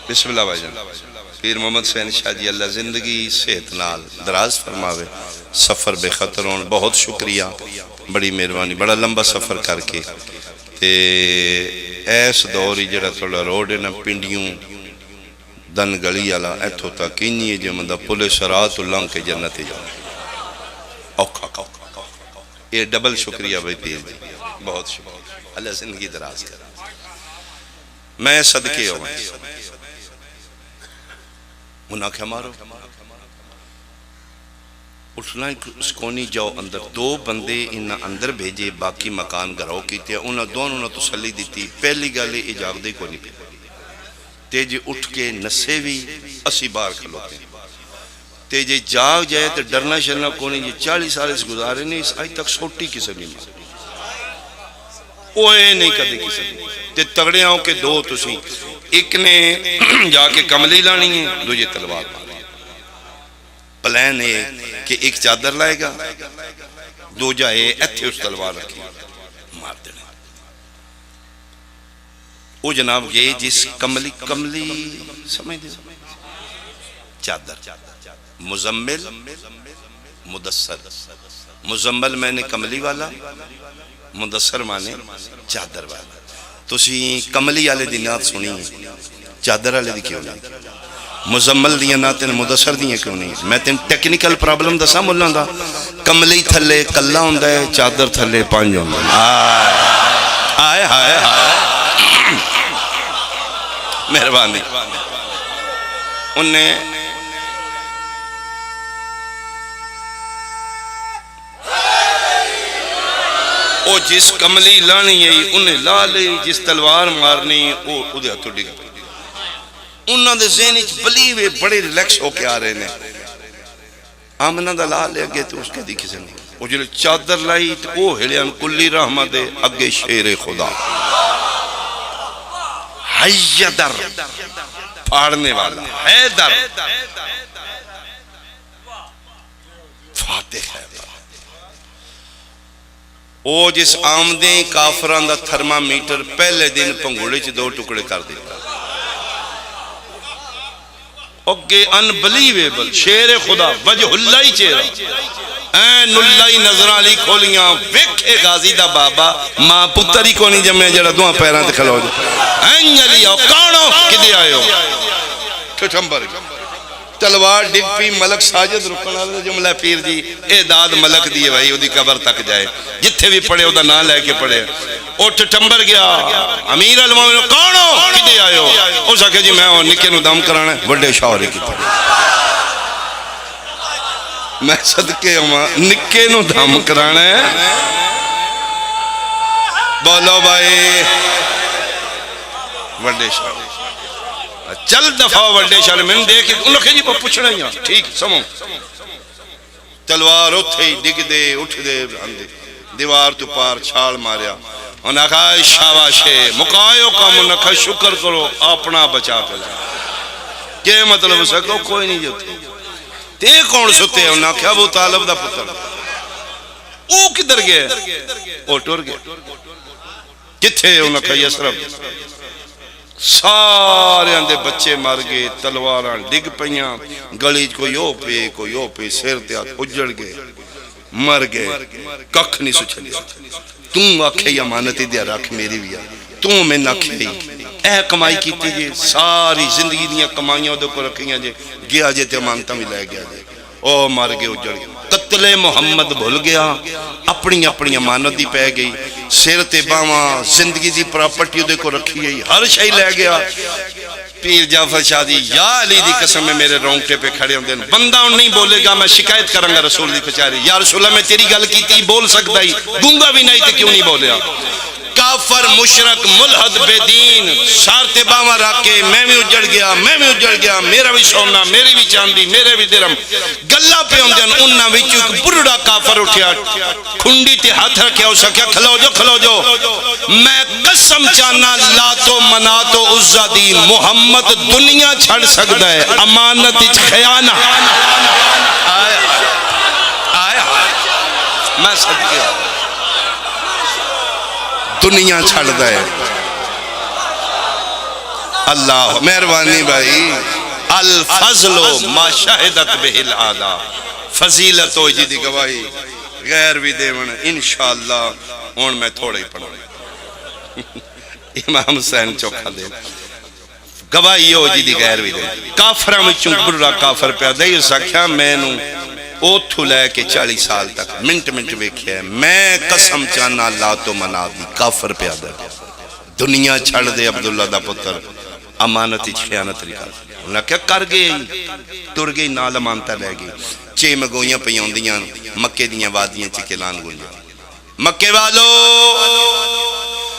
بسم اللہ بھائی جان۔ پیر محمد حسین شاہ جی، اللہ زندگی صحت نال دراز فرماوے، سفر بے خطر ہون۔ بہت شکریہ، بڑی مہربانی، بڑا لمبا سفر کر کے۔ تے ایس دور ہی جڑا تھوڑا روڈ ہے نا، پنڈیوں دن گلی والا، ایتھوں تک اینی ہے جے بندہ پل صراط تو لنگھ کے جنت ہی جانا۔ اوکھا۔ یہ ڈبل شکریہ بھائی پیر جی، بہت شکریہ، اللہ زندگی دراز کرے۔ میں صدقے ہواں۔ انہاں آکھیا، "مارو، اٹھنا ہی کچھ کونی، جاؤ اندر۔" دو بندے انہاں اندر بھیجے، باقی مکان گھراؤ کیتے۔ انہاں دونوں نے تسلی دتی۔ پہلی گل، یہ جاگدے ہی کونی پے۔ تے جے اٹھ کے نسے وی، اسی باہر کھلوتے ہیں۔ تے جے جاگ جائے تے ڈرنا شرنا کونی۔ جے چالیس سال اس گزارے نے، اس اج تک سوٹی کسے نہیں ماری۔ اوئے نہیں کدے کسے نے۔ تے تگڑے آؤ کہ دو تسی، ایک نے جا کے کملی لانی ہے، دوجے تلوار مارنی۔ پلان اے کہ ایک چادر لائے گا، دوجا اے ایتھے اس تلوار رکھی، مار دینا۔ او جناب گئے جس کملی، کملی سمجھ دے؟ چادر۔ مزمل، مدثر۔ مزمل معنی کملی والا، مدثر معنی چادر والا۔ تسی کملی والے دی نعت سنی ہے، چادر والے دی کیوں نہیں؟ مزمل دیاں نعتیں، مدثر دیاں کیوں نہیں؟ میں تین ٹیکنیکل پرابلم دساں ملاں دا۔ کملی تھلے کلا ہوندا ہے، چادر تھلے پنج ہوندا ہے۔ ہائے، ہائے، ہائے، ہائے۔ مہربانی۔ انہیں او جس کملی لانی ہے، انہیں لا لئی، جس تلوار مارنی، او اودے ہتھوں ڈگ پئی۔ انہاں دے ذہن وچ بلیو اے، بڑے ریلیکس ہو کے آ رہے نے۔ آمنہ دا لا لے اگے تے اس کدی کسے نے۔ او جلے چادر لائی تے او ہلے ان کلی رحمت دے اگے شیر خدا۔ حیدر، پھاڑنے والا، حیدر۔ فاتح ہے۔ او جس آمدیں کافراں دا تھرمامیٹر پہلے دن پنگوڑے چ دو ٹکڑے کر دیتا۔ اوکے، انبلیویبل، شیر خدا، وجہ اللہ ہی چہرہ، عین اللہ ہی نظراں علی کھولیاں، ویکھے غازی دا بابا، ماں پتر ہی کونی جمے جڑا دواں پیراں تے کھلو جائے۔ این علی آؤ، کون ہو؟ کدے آئے ہو؟ ٹھٹھمبر۔ تلوار ڈگ پی، ملک ساجد رکن والا جملہ پیر جی، اے داد ملک دی ہے بھائی، اودی قبر تک جائے، جتھے بھی پڑھے اودہ نام لے کے پڑھے۔ اٹھ ٹمبر گیا، امیر المومنین، کون ہو؟ کدے آئے ہو؟ اس آکھیا، جی میں ہن نکے نو دم کرانا ہے، وڈے شاہ ہوری کیتا۔ میں صدقے ہواں، نکے نو دم کرانا ہے۔ بولو بھائی، وڈے شاہ۔ چل دفعہ وڈے شاہ، میں دیکھ کے انہوں نے کہا، جی میں پوچھنا ہی ہاں۔ ٹھیک، سمو۔ تلوار اتھے ہی ڈگدے، اٹھدے، آندے۔ دیوار تو پار چھال ماریا۔ انہاں آکھا، شاباش ہے، مکایو کم۔ انہاں آکھا، شکر کرو، اپنا بچا کے لے۔ کے مطلب؟ اساں آکھیا، کوئی نہیں جی اتھے۔ تے کون ستے؟ انہاں آکھیا، ابو طالب دا پتر۔ او کدھر گئے؟ او ٹر گئے۔ کتھے؟ انہاں آکھیا، یثرب۔ ساریاں دے بچے مر گئے، تلواراں ڈگ پئیاں، گلی چ کوئی او پے، کوئی او پے، سر تے ہتھ اجڑ گئے، مر گئے، ککھ نہیں سچلیا۔ توں آکھے، امانت ادھیا رکھ، میری وی آ۔ توں میں آکھے، اے کمائی کیتی جے، ساری زندگی دیاں کمائیاں اودے کول رکھیاں جے، گیا جے تے امانتاں وی لے گیا جے۔ او مر گئے، اجڑ گئے۔ قتل محمد بھل گیا، اپنی اپنی امانت دی پے گئی۔ سر تے باواں، زندگی دی پراپرٹی اودے کول رکھی گئی، ہر شے لے گیا۔ پیر جعفر شاہ دی، یا علی دی قسم ہے، میرے رونگٹے پہ کھڑے ہوندے نے۔ بندہ ہن نہیں بولے گا، میں شکایت کراں گا رسول دی کچہری، یا رسول اللہ، میں تیری گل کیتی، بول سکدا ہی، گونگا بھی نہیں تے کیوں نہیں بولیا؟ کافر، مشرک، ملحد، بے دین، سر تے باواں رکھ کے، میں وی اجڑ گیا، میں وی اجڑ گیا، میرا وی سونا، میری وی چاندی، میرے وی درہم۔ گلاں پہ ہوندیاں، انہاں وچوں ایک بڈھڑا کافر اٹھیا، کھنڈی تے ہتھ رکھیا، اس آکھیا، کھلو جو، کھلو جو، میں قسم چانا، لات و منات و عزیٰ دی، محمد دنیا چھڑ سکدا ہے، امانت اچ خیانت۔ آئے، آئے، میں صدقے ہاں۔ دنیا چھڑدا ہے۔ اللہ، مہربانی بھائی۔ الفضل ما شہدت بہ الاعداء۔ فضیلت ہو جی دی گواہی غیر وی دیون، انشاءاللہ۔ ہن میں تھوڑا ہی پڑھوں۔ امام حسین چوکھا دے۔ گواہی ہو جی دی غیر وی دے۔ کافراں وچوں برا کافر پیا دے، اس آکھیا، میں نوں اوتھوں لے کے چالی سال تک منٹ منٹ ویکھیا ہے۔ میں قسم چانا لات و منات دی، کافر پیا دے۔ دنیا چھڑ دے عبداللہ دا پتر، امانت اچ خیانت نہیں کر۔ انہاں کیا کر گئے؟ ٹر گئے، نال امانتاں لے گئے۔ چھ مگوئیاں پئی ہوندیاں، مکے دیاں وادیاں چ اعلان گونجے۔ مکے والو،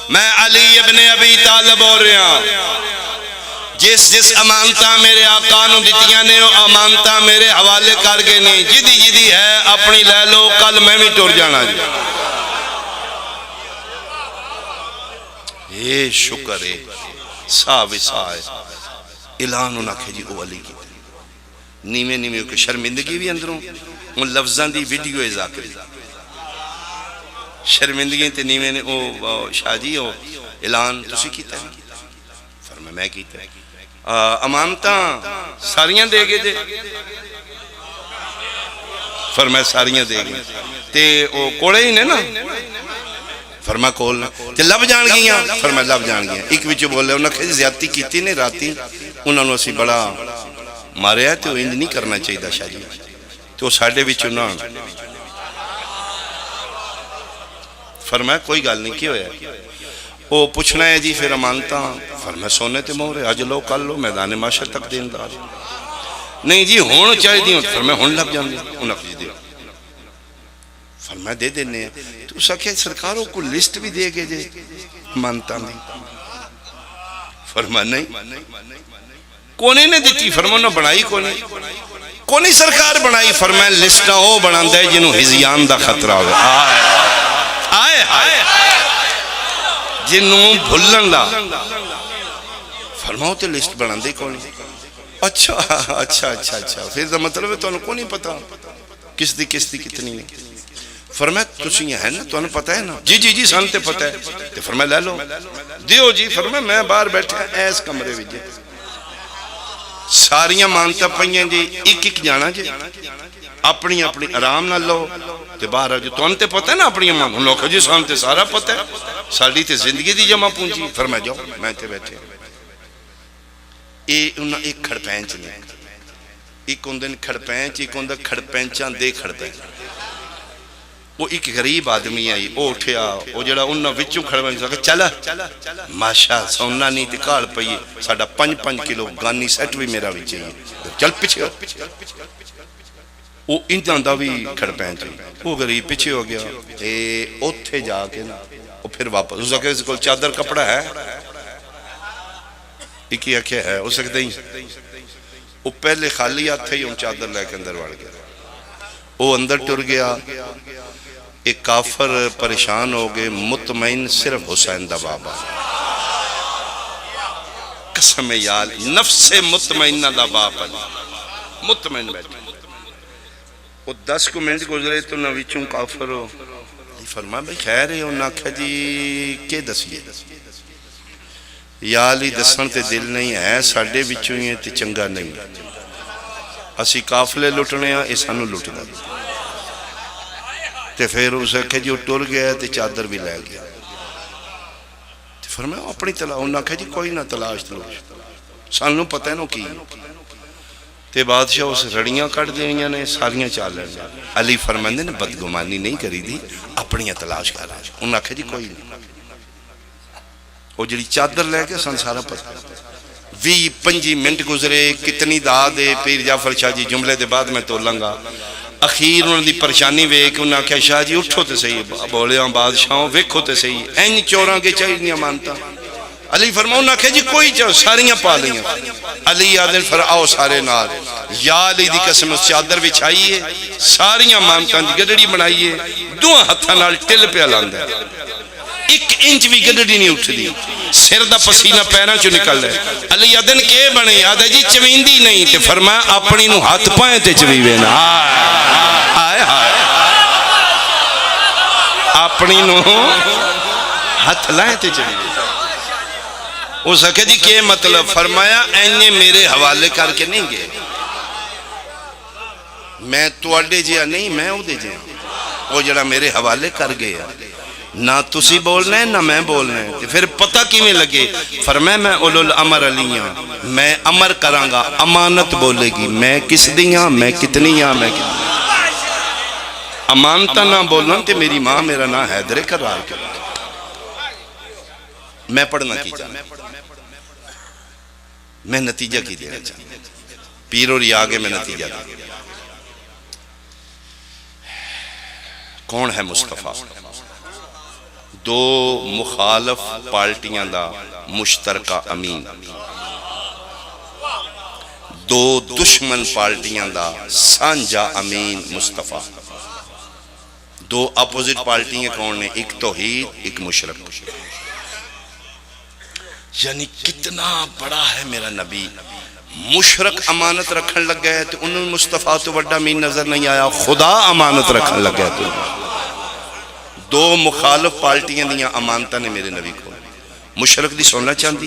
میں علی ابن ابی طالب ہو رہا۔ جس جس امانتاں میرے آقا نو دتیاں نے، او امانتاں میرے حوالے کر گئے نے۔ جدی جدی ہے اپنی لے لو، کل میں وی ٹر جانا جی۔ اے شکر ہے، ساہ وی ساہ ہے۔ اعلان انہاں آکھیا جی، او علی کیتے۔ نیویں نیویں، کہ شرمندگی وی اندروں، ان لفظاں دی ویڈیو ہے ذاکر۔ شرمندگی تے نیویں نے، او، او، شاہ جی، او اعلان تسی کیتا ہے؟ فرمایا، میں کیتا ہے۔ آ، امانتاں ساریاں دے گئے جے؟ فرمایا، ساریاں دے گئے۔ تے او کوڑے ہی نے نا؟ فرمایا، کول نے۔ تے لب جان گئیاں؟ فرمایا، لب جان گئیاں۔ ایک وچوں بولے، انہاں آکھیا، زیادتی کیتی نے راتی، انہاں نو اسی بڑا ماریا، تے او انج نہیں کرنا چاہیدا شاہ جی۔ تے او ساڈے وچوں نہ ہن۔ فرمایا، کوئی گل نہیں، کی ہویا؟ او پچھنا ہے جی، پھر امانتاں؟ فرمایا، سونے تے مہر ہے، اج لو، کل لو، میدان محشر تک دیندار۔ نہیں جی، ہن چاہیدی ہن۔ فرمایا، ہن لب جاندے۔ انہاں آکھیا جی، دیو۔ فرمایا، دے دینے ہیں۔ تے اس آکھیا، سرکار، او کوئی لسٹ بھی دے گئے جے امانتاں دی؟ فرمایا، نہیں۔ کونی نے دتی؟ فرمایا، انہاں بنائی کونی۔ کونی سرکار بنائی؟ فرمایا، لسٹاں او بناندا ہے جنوں ہذیان دا خطرہ ہوے۔ آئے، آئے، آئے۔ جنوں بھلن دا۔ فرمایا، او تے لسٹ بناندے کونی۔ اچھا، اچھا، اچھا، اچھا۔ پھر دا مطلب ہے تانوں کونی پتہ۔ کس دی، کس دی کتنی ہے؟ فرمایا، "تسی ہیں نا، تانوں پتہ ہے نا؟" "جی، جی، جی، سانوں تے پتہ ہے۔" تے فرمایا، "لے لو، دیو جی۔" فرمایا، "میں باہر بیٹھا ایس کمرے وچ، ساریاں مانتاں پئیاں جی، ایک ایک جانا جی، اپنی اپنی آرام نال لو تے باہر آ جاؤ، تانوں تے پتہ ہے نا اپنی مان۔" انہاں آکھیا، "جی، سانوں تے سارا پتہ ہے، ساڈی تے زندگی دی جمع پونجی۔" فرمایا، "جاؤ، میں تے بیٹھے۔" اے انہاں ایک کھڑپینچ نے، ایک ہوندے نے کھڑپینچ، ایک ہوندا کھڑپینچاں دے کھڑپینچ۔ وہ ایک غریب آدمی آئی، وہ اٹھیا، وہ جڑا انہاں وچوں کھڑپینچ آکھیا، "چل، ماشا سونا نہیں تے کال پئیے، ساڈا پنج پنج کلو گانی سیٹ بھی میرا وچ ہی ہے، چل پچھے ہو۔" وہ انہاں دا بھی کھڑپینچ ہی۔ وہ غریب پچھے ہو گیا، تے اوتھے جا کے نا، وہ پھر واپس، اس آکھیا، "اس کول چادر کپڑا ہے؟" اکی آکھیا، "ہے۔" اس آکھیا، "دیں۔" وہ پہلے خالی ہاتھ ہی ہن چادر لے کے اندر وڑ گیا۔ وہ اندر ٹر گیا۔ ایک کافر پریشان ہو گئے، مطمئن صرف حسین دا باب آ۔ قسم یار، نفس مطمئنہ دا باب آ۔ مطمئن بیٹھے۔ وہ دس کو منٹ گزرے تو نہ وچوں کافر ہو۔ فرمایا، "بھائی خیر ہے؟" انہاں آکھیا، "جی کے دسیے؟" یا علی، دسن تے دل نہیں ہے، ساڈے وچوں ہی ہے تے چنگا نہیں۔ اسی قافلے لٹنے ہاں، اے سانوں لٹدا۔ تے پھر اس آکھیا جی، او ٹر گیا تے چادر بھی لے گیا۔ تے فرمایا، اپنی تلا-، انہاں آکھیا جی، کوئی نہ، تلاش تلوش، سانوں پتہ ہے نو کی۔ تے بادشاہ اس رڑیاں کڈ دینیاں نے، ساریاں چا لینیاں۔ علی فرماندے نے، بدگمانی نہیں کری دی، اپنیاں تلاش کر۔ انہاں آکھیا جی، کوئی نہیں۔ او جڑی چادر لے کے سن سارا پتہ۔ ویہہ پنجی منٹ گزرے، کتنی داد ہے، پیر جعفر شاہ جی جملے دے بعد میں تولنگا۔ اخیر انہاں دی پریشانی ویکھ کے انہاں آکھیا، "شاہ جی اٹھو تے صحیح، بولیاں بادشاہوں ویکھو تے صحیح، این چوراں کے چاہیدیاں مانتاں؟" علی فرماؤ، انہاں آکھیا، "جی کوئی چاہو، ساریاں پا لیاں۔" علی آدھے، "پھر آؤ سارے نال۔" یا علی دی قسم، اس چادر وچھائی ہے، ساریاں مانتاں دی گڈڑی بنائی ہے، دوواں ہتھاں نال ٹل پیا لاندا ہے۔ ایک انچ وی گڈڑی نہیں اٹھدی، سر دا پسینہ پیراں چوں نکل رہا ہے۔ علی آدھن، "کے بنے؟" آدھا، "جی چویندی نہیں۔" تے فرمایا، "اپنی نو ہتھ پائیں تے چویوے نا۔" ہائے ہائے، اپنی نو ہتھ لائیں تے چویوے۔ اس آکھیا، "جی کے مطلب؟" فرمایا، "اینے میرے حوالے کر کے نہیں گئے۔" میں تواڈے جیہا نہیں، میں اودے جیہا۔ او جڑا میرے حوالے کر گیا، نہ تسی بولنا ہے، نہ میں بولنا ہے۔ تے پھر پتہ کیویں لگے؟ فرمایا، میں اولو الامر علی ہاں، میں امر کراں گا، امانت بولے گی۔ میں کس دی ہاں، میں کتنی ہاں، میں کتنی۔ امانتاں نہ بولن تے میری ماں، میرا ناں حیدر کرار کے۔ میں پڑھنا کی چاہنا؟ میں نتیجہ کی دینا چاہنا؟ پیر ہوری آ گئے، میں نتیجہ دے۔ کون ہے مصطفیٰ؟ دو مخالف پارٹیاں دا مشترکہ امین، دو دشمن پارٹیاں دا سانجھا امین مصطفیٰ۔ دو اپوزٹ پارٹیاں کون نے؟ ایک توحید، ایک مشرک۔ یعنی کتنا بڑا ہے میرا نبی۔ مشرک امانت رکھن لگا ہے تو انہوں مصطفیٰ تو وڈا مین نظر نہیں آیا، خدا امانت رکھن لگا ہے تو۔ دو مخالف پارٹیاں دیاں امانتاں نے میرے نبی کو۔ مشرک دی سونا چاندی،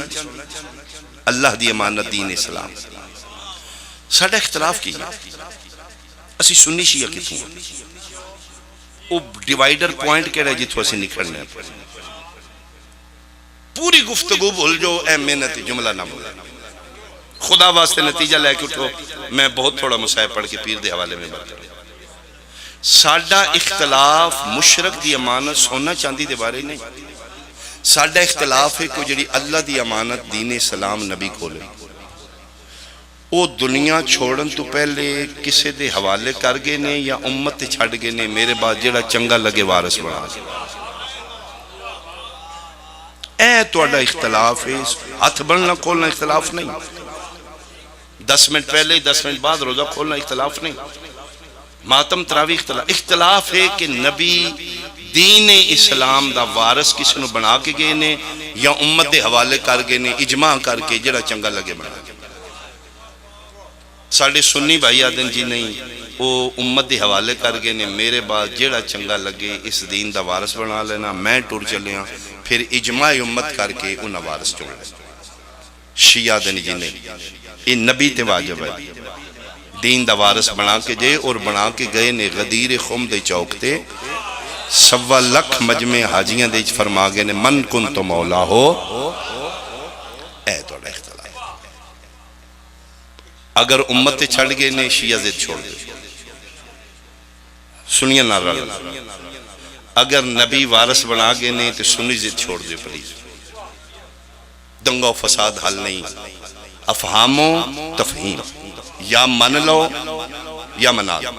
اللہ دی امانت دین اسلام۔ ساڈا اختلاف کی ہے؟ اسی سنی شیعہ کتھوں ہیں؟ وہ ڈیوائیڈر پوائنٹ کہڑا ہے جتھوں اسی نکھڑنے ہیں؟ پوری گفتگو بھول جو، اے محنت جملہ نہ بولو۔ خدا واسطے نتیجہ لے کے اٹھو۔ میں بہت تھوڑا مصائب پڑھ کے پیر دے حوالے میں بات کروں۔ ساڈا اختلاف مشرک دی امانت سونا چاندی دے بارے نہیں۔ ساڈا اختلاف ہے کوئی جڑی اللہ دی امانت دین اسلام نبی کولے۔ او دنیا چھوڑن تو پہلے کسے دے حوالے کر گئے نے یا امت تے چھڈ گئے نے، میرے بعد جیڑا چنگا لگے وارث بنا دے۔ اے تہاڈا اختلاف ہے، ہتھ بننا کھولنا اختلاف نہیں، دس منٹ پہلے، دس منٹ بعد روزہ کھولنا اختلاف نہیں، ماتم تراوی اختلاف، اختلاف ہے کہ نبی دین اسلام دا وارث کسے نو بنا کے گئے نے یا امت دے حوالے کر گئے نے، اجماع کر کے جیڑا چنگا لگے بنا کے۔ ساڈے سنی بھائی آدھن جی نہیں، او امت دے حوالے کر گئے نے، میرے بعد جیڑا چنگا لگے اس دین دا وارث بنا لینا، میں ٹر چلیاں، پھر اجماع امت کر کے انہاں وارث چن لینا۔ شیعہ دے نی جی نہیں، اے نبی تے واجب ہے۔ دین دا وارث بنا کے گئے اور بنا کے گئے نے غدیر خم دے چوک تے، سوا لکھ مجمع حاجیاں دے وچ فرما گئے نے، "من کنت مولاہ"، اے تہاڈا اختلاف۔ اگر امت تے چھڈ گئے نے، شیعہ ضد چھوڑ دیو، سنیاں نال رل۔ اگر نبی وارث بنا گئے نے تے سنی ضد چھوڑ دیو پلیز۔ دنگا و فساد حل نہیں، افہام و تفہیم، یا من لو یا منا لو۔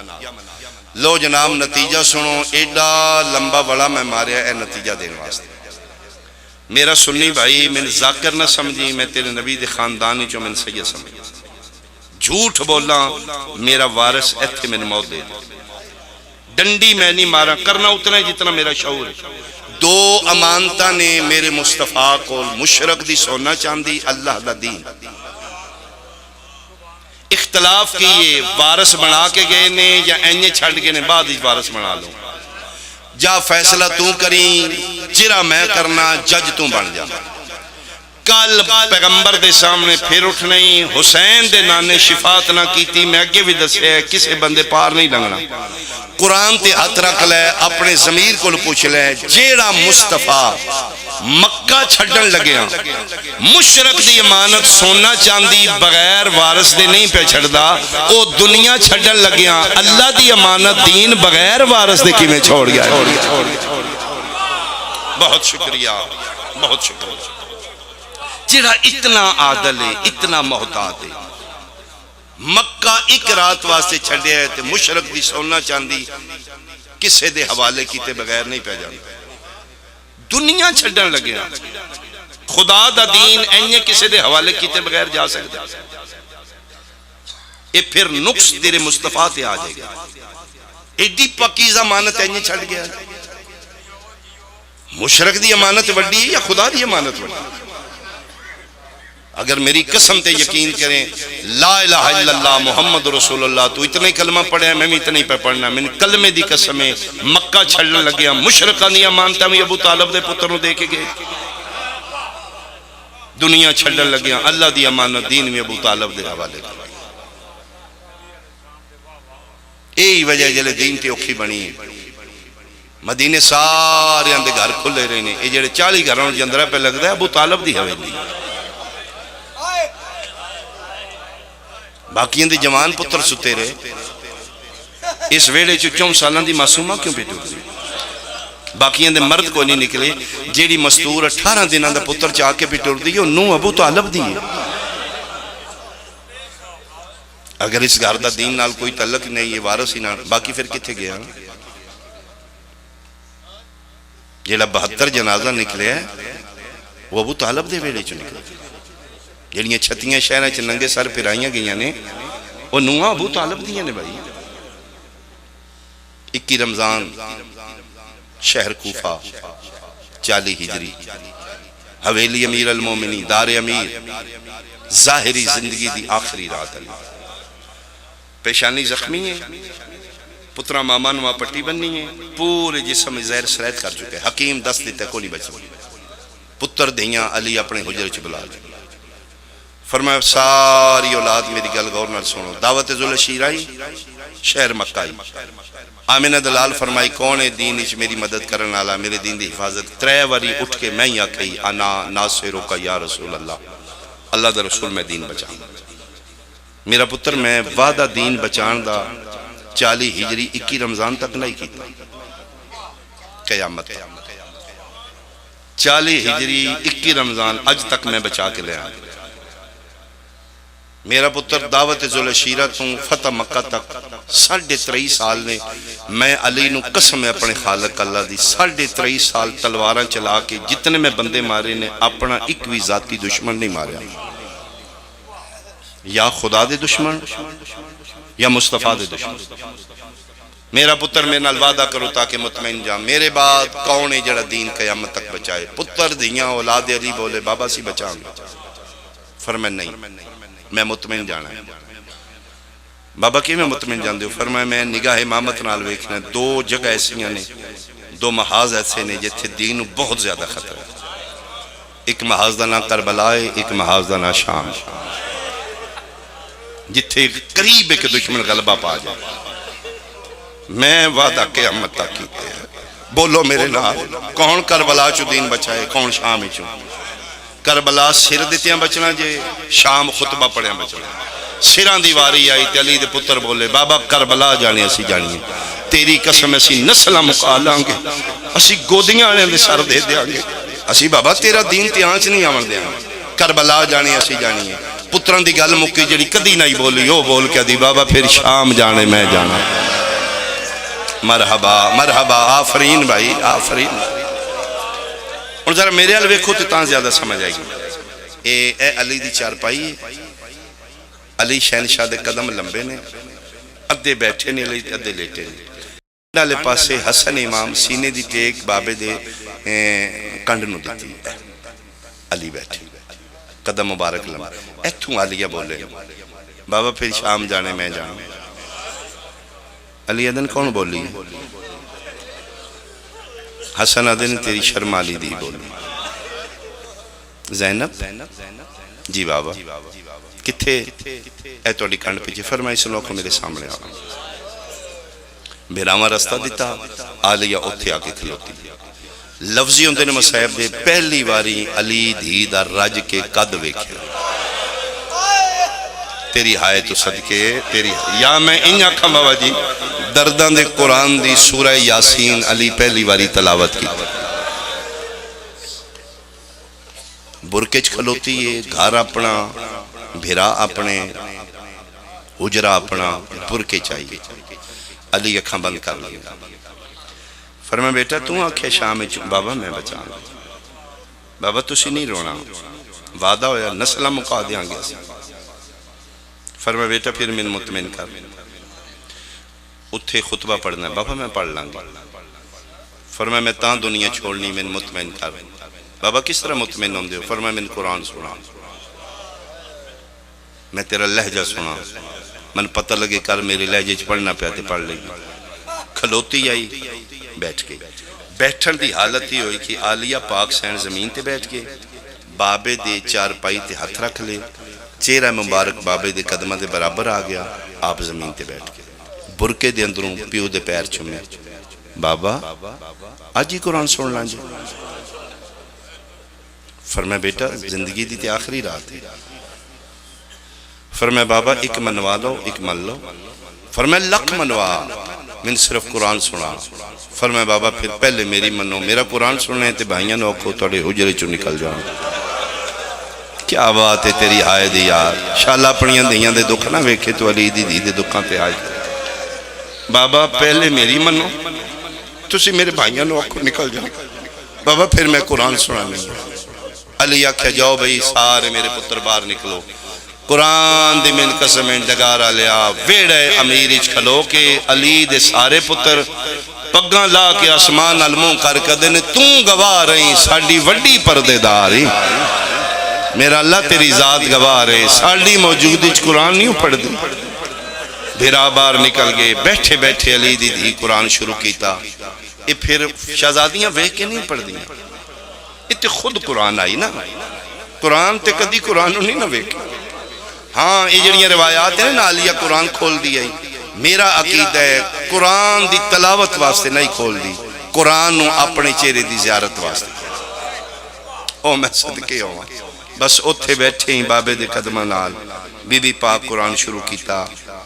لو جناب، نتیجہ سنو، ایڈا لمبا وڑا میں ماریا اے نتیجہ دین واسطے۔ میرا سنی بھائی، مین ذاکر نہ سمجھی، میں تیرے نبی دے خاندان وچوں مین سید سمجھی۔ جھوٹ بولاں، میرا وارث ایتھے مین موت دے دے۔ ڈنڈی میں نہیں ماراں، کرنا اتنا ہے جتنا میرا شعور ہے۔ دو امانتاں نے میرے مصطفیٰ کول، مشرک دی سونا چاندی، اللہ دا دین۔ اختلاف کی ہے، وارث بنا کے گئے نے یا اینجے چھڈ گئے نے، بعد وچ وارث بنا لو۔ جا فیصلہ تو کریں، جرا میں کرنا، جج تو بن جانا۔ کل پیغمبر دے سامنے پھر اٹھنا ہی، حسین دے نانے شفاعت نہ کیتی، میں اگے بھی دسیا ہے، کسے بندے پار نہیں لنگھنا۔ قرآن تے ہتھ رکھ لے، اپنے ضمیر کول پوچھ لے، جیڑا مصطفیٰ مکہ چھڈن لگیاں، مشرک دی امانت سونا چاندی بغیر وارث دے نہیں پیا چھڈدا، او دنیا چھڈن لگیاں اللہ دی امانت دین بغیر وارث دے کیویں چھوڑ گیا ہے؟ بہت شکریہ، بہت شکریہ۔ جڑا اتنا عادل ہے، اتنا محتاط ہے، مکہ ایک رات واسطے چھڈیا ہے تے مشرک دی سونا چاندی کسے دے حوالے کیتے بغیر نہیں پیا جاندا۔ دنیا چھڈن لگیا۔ خدا دا دین اینجے کسے دے حوالے کیتے بغیر جا سکدا؟ اے پھر نقص تیرے مصطفیٰ تے آ جائے گا۔ ایڈی پاکیزہ امانت اینجے چھڈ گیا۔ مشرک دی امانت وڈی ہے یا خدا دی امانت وڈی؟ اگر میری قسم تے یقین کریں، لا الہ الا اللہ محمد رسول اللہ، تو اتنا ہی کلمہ پڑھیا، میں بھی اتنا ہی پہ پڑھنا۔ میں کلمے دی قسم ہے، مکہ چھڑن لگیا، مشرکاں دی امانتاں بھی ابو طالب دے پتر نو دے کے گئے۔ دنیا چھڑن لگیا، اللہ دی امانت دین بھی ابو طالب دے حوالے کر۔ یہی وجہ ہے جلے دین تے اوکھی بنی ہے۔ مدینے سارے دے گھر کھلے رہے نے۔ اے جڑے چالی گھراں وچ جندرا پہ لگدا ہے، ابو طالب دی حویلی۔ باقیاں دے جوان پتر ستے رہے۔ اس ویڑے چ چون سالاں دی معصومہ کیوں پہ ٹردی؟ باقیاں دے مرد کوئی نہیں نکلے۔ جیڑی مستور اٹھارہ دناں دا پتر چا کے پہ ٹردی، او نو ابو طالب دی ہے۔ اگر اس گھر دا دین نال کوئی تعلق نہیں، یہ وارث ہی نہ، باقی پھر کتھے گیا؟ جیڑا بہتر جنازہ نکلیا ہے، وہ ابو طالب دے ویڑے چ نکلیا۔ جیڑیاں چھتیاں شہراں چ ننگے سر پھرائیاں گئیاں نے، وہ نواں ابو طالب دیاں نے بھائی۔ اکی رمضان، شہر کوفہ، چالی ہجری، حویلی امیر المومنین، دار امیر، ظاہری زندگی دی آخری رات ہے۔ پیشانی زخمی ہے، پترا ماما نواں پٹی بننی ہے، پورے جسم زہر سرید کر چکے، حکیم دس دیتا، کوئی نہیں بچنا۔ پتر دھیاں علی اپنے حجرے چ بلا لے۔ فرمایا، ساری اولاد میری گل غور نال سنو۔ دعوت ذوالعشیرہ ہی، شہر مکہ ہی۔ آمنہ دا لال فرمائی، کون ہے دین اچ میری مدد کرن والا، میرے دین دی حفاظت؟ ترے واری اٹھ کے میں ہی آکھئی، انا ناصرک یا رسول اللہ، اللہ دا رسول، میں دین بچاؤں۔ میرا پتر، میں وعدہ دین بچان دا چالی ہجری اکی رمضان تک نہیں کیتا۔ قیامت تک۔ چالی ہجری اکی رمضان اج تک میں بچا کے لیا۔ میرا پتر، دعوت ذوالعشیرہ توں فتح مکہ تک ساڑھے ترئی سال نے۔ میں علی نو قسم ہے اپنے خالق اللہ دی، ساڑھے ترئی سال تلواراں چلا کے جتنے میں بندے مارے نے، اپنا ایک بھی ذاتی دشمن نہیں ماریا۔ یا خدا دے دشمن یا مصطفیٰ دے دشمن۔ میرا پتر، میرے نال وعدہ کرو تاکہ مطمئن جاں۔ میرے بعد کون ہے جڑا دین قیامت تک بچائے؟ پتر، دھیاں، اولاد علی بولے، بابا، اسی بچاں گے۔ فرمایا، نہیں، میں مطمئن جانا ہے۔ بابا، کیویں مطمئن جاندے ہو؟ فرمایا، میں نگاہ امامت نال ویکھنا، دو جگہ ایسیاں نے، دو محاذ ایسے نے جتھے دین نو بہت زیادہ خطرہ ہے۔ ایک محاذ دا نام کربلا ہے، ایک محاذ دا نام شام، جتھے قریب ہے کہ دشمن غلبہ پا جائے۔ میں وعدہ قیامت تک کیتے ہیں۔ بولو میرے نال، کون کربلا چوں دین بچائے، کون شام چوں؟ کربلا سر دتیاں بچنا جے، شام خطبہ پڑھیاں بچنا۔ سراں دی واری آئی تے علی دے پتر بولے، بابا، کربلا جانے اسی جانی ہے، تیری قسم، اسی نسلاں مکا لاں گے، اسی گودیاں آلیاں دے سر دے دیاں گے، اسی بابا تیرا دین تے آنچ نہیں آون دیاں گے، کربلا جانے اسی جانی ہے۔ پتراں دی گل مکی جڑی کدی نہیں بولی، او بول کے دی، بابا پھر شام جانے میں جانا۔ مرحبا، مرحبا، آفرین بھائی، آفرین۔ ہن ذرا میرے ال ویکھو تے تاں زیادہ سمجھ آئے گی۔ اے، اے علی دی چارپائی ہے۔ علی شہنشاہ دے قدم لمبے نے، ادھے بیٹھے نے علی تے ادھے لیٹے نے۔ والے پاسے حسن امام سینے دی ٹیک بابے دے، اے، کنڈ نو دتی۔ علی بیٹھے، قدم مبارک لمبے۔ ایتھوں عالیہ بولے، بابا پھر شام جانے میں جانا۔ علی آدھن، کون بولی؟ حسن آدھن، تیری شرم علی دی بولی۔ زینب، جی بابا، کتھے؟ اے تہاڈی کنڈ پیچھے۔ فرمایا، اس نو آکھو میرے سامنے آ۔ بھراواں رستہ دتا، عالیہ اوتھے آ کے کھلوتی۔ لفظی ہوندے نے مصائب دے، پہلی واری علی دھی دا رج کے قد ویکھیا۔ تیری ہائے تو صدقے، تیری ہائے۔ یا میں انج آکھاں بابا جی، درداں دے قرآن دی سورہ یاسین علی پہلی واری تلاوت کی۔ برقع چ کھلوتی ہے، گھر اپنا، بھرا اپنے، حجرہ اپنا، برقع چ آئی۔ علی اکھاں بند کر لیا۔ فرمایا، بیٹا، تو آکھے شام وچ، بابا میں بچاں گا۔ بابا تسی نہیں رونا، وعدہ ہویا، نسلاں مکا دیاں گے اسی۔ فرمایا، بیٹا پھر مینوں مطمئن کر۔ اتھے خطبہ پڑھنا ہے۔ بابا میں پڑھ لاں گی۔ فرمایا، میں تاں دنیا چھوڑنی، مینوں مطمئن کر۔ بابا کس طرح مطمئن ہوندے ہو؟ فرمایا، مینوں قرآن سنا، میں تیرا لہجہ سنا، مینوں پتہ لگے کل میرے لہجے چ پڑھنا پیا تے پڑھ لئی۔ کھلوتی آئی، بیٹھ گئی۔ بیٹھن دی حالت یہ ہوئی کہ عالیہ پاک سین زمین تے بیٹھ گئے، بابے دے چارپائی تے ہتھ رکھ لے، چہرہ مبارک بابے دے قدماں دے برابر آ گیا، آپ زمین تے بیٹھ گئے۔ برقعے دے اندروں پیو دے پیر چومے۔ بابا، اج ہی قرآن سن لیں جے۔ فرمایا، بیٹا، زندگی دی تے آخری رات ہے۔ فرمایا، بابا، ایک منوا لو، ایک من لو۔ فرمایا، لکھ منوا، مینوں صرف قرآن سنا۔ فرمایا، بابا، پھر پہلے میری منو، میرا قرآن سننے تے بھائیاں نو آکھو تہاڈے حجرے چوں نکل جان۔ کیا بات ہے تیری ہائے دی یار، شالا اپنیاں دھیاں دے دکھ نہ ویکھے تو علی دی دھی دے دکھاں تے آج۔ بابا پہلے میری منو، تسی میرے بھائیاں نو آکھو نکل جان۔ بابا پھر میں قرآن سنانی۔ علی آکھیا، جاؤ بھائی سارے میرے پتر باہر نکلو۔ قرآن دی من قسم ڈگارا لیا، ویڑے امیر اچ کھلو کے علی دے سارے پتر پگاں لا کے آسمان نال منہ کر کے آدھے نے، توں گواہ رہی، ساڈی وڈی پردے دار ہی۔ میرا اللہ تیری ذات گواہ رہے، ساڈی موجودگی اچ قرآن نہیں پڑھدی۔ بھرا باہر نکل گئے، بیٹھے بیٹھے علی دی دھی قرآن شروع کیتا۔ اے پھر شہزادیاں ویکھ کے نہیں پڑھدیاں۔ اے تے خود قرآن آئی نا۔ قرآن تے کدی قرآن نو نہیں نہ ویکھیا۔ ہاں، اے جڑیاں روایات ہیں نا، عالیہ قرآن کھول دی آئی۔ میرا عقیدہ ہے، قرآن دی تلاوت واسطے نہیں کھول دی، قرآن نو اپنے چہرے دی زیارت واسطے۔ او میں صدقے ہوواں۔ بس اوتھے بیٹھے ہی بابے دے قدماں نال بی بی پاک قرآن شروع کیتا۔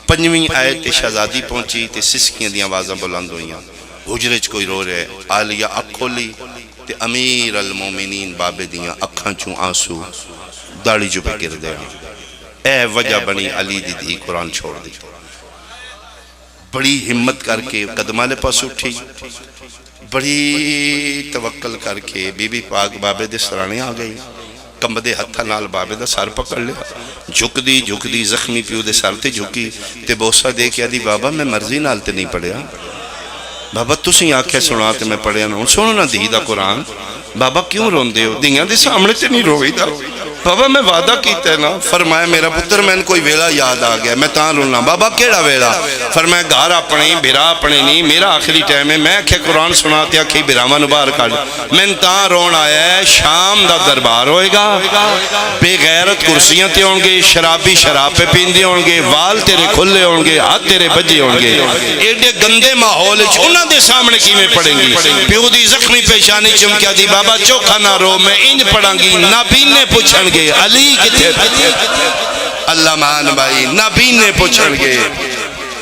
پنجویں آیت تے شہزادی پہنچی تے سسکیاں دیاں آوازاں بلند ہوئیاں۔ حجرے چ کوئی رو رہے۔ عالیہ اکھ کھولی تے امیر المومنین بابے دیاں اکھاں چوں آنسو داڑھی چوں پہ گردے ہن۔ اے وجہ بنی علی دی دھی قرآن چھوڑ دی۔ بڑی ہمت کر کے قدم والے پاس اٹھی، بڑی توکل کر کے بی بی پاک بابے دے سرانے آ گئی۔ کمبدے ہتھاں نال بابے دا سر پکڑ لیا۔ جھکدی جھکدی زخمی پیو دے سر تے جھکی تے بوسہ دے کے آدھی، بابا میں مرضی نال تے نہیں پڑھیا، بابا تسیں آکھیا سنا تے میں پڑھیا نا۔ ہن سنو نا دھی دا قرآن، بابا کیوں روندے ہو؟ دھیاں دے سامنے تے نہیں روئی دا۔ بابا، میں وعدہ کیتا ہے نا۔ فرمایا، میرا پتر، مینوں کوئی ویلا یاد آ گیا، میں تاں رونا۔ بابا، کیڑا ویلا؟ فرمایا، گھر اپنے، بھرا اپنے نہیں، میرا آخری ٹائم ہے۔ میں آکھیا، قرآن سنا تے آکھیا، بھراواں نوں باہر کڈھ۔ مینوں تاں رون آیا ہے، شام دا دربار ہوئے گا، بے غیرت کرسیاں تے ہون گے، شرابی شراب پہ پیندے ہون گے، وال تیرے کھلے ہون گے، ہتھ تیرے بجے ہون گے۔ ایڈے گندے ماحول وچ انہاں دے سامنے کیویں پڑھیں گی؟ پیو دی زخمی پیشانی چمکیا دی، بابا چوکھا نہ رو، میں انج پڑھاں گی، نابینے پچھن گے، علی کتھے پیا؟ اللہ مان بھائی، نابینے پچھن گے،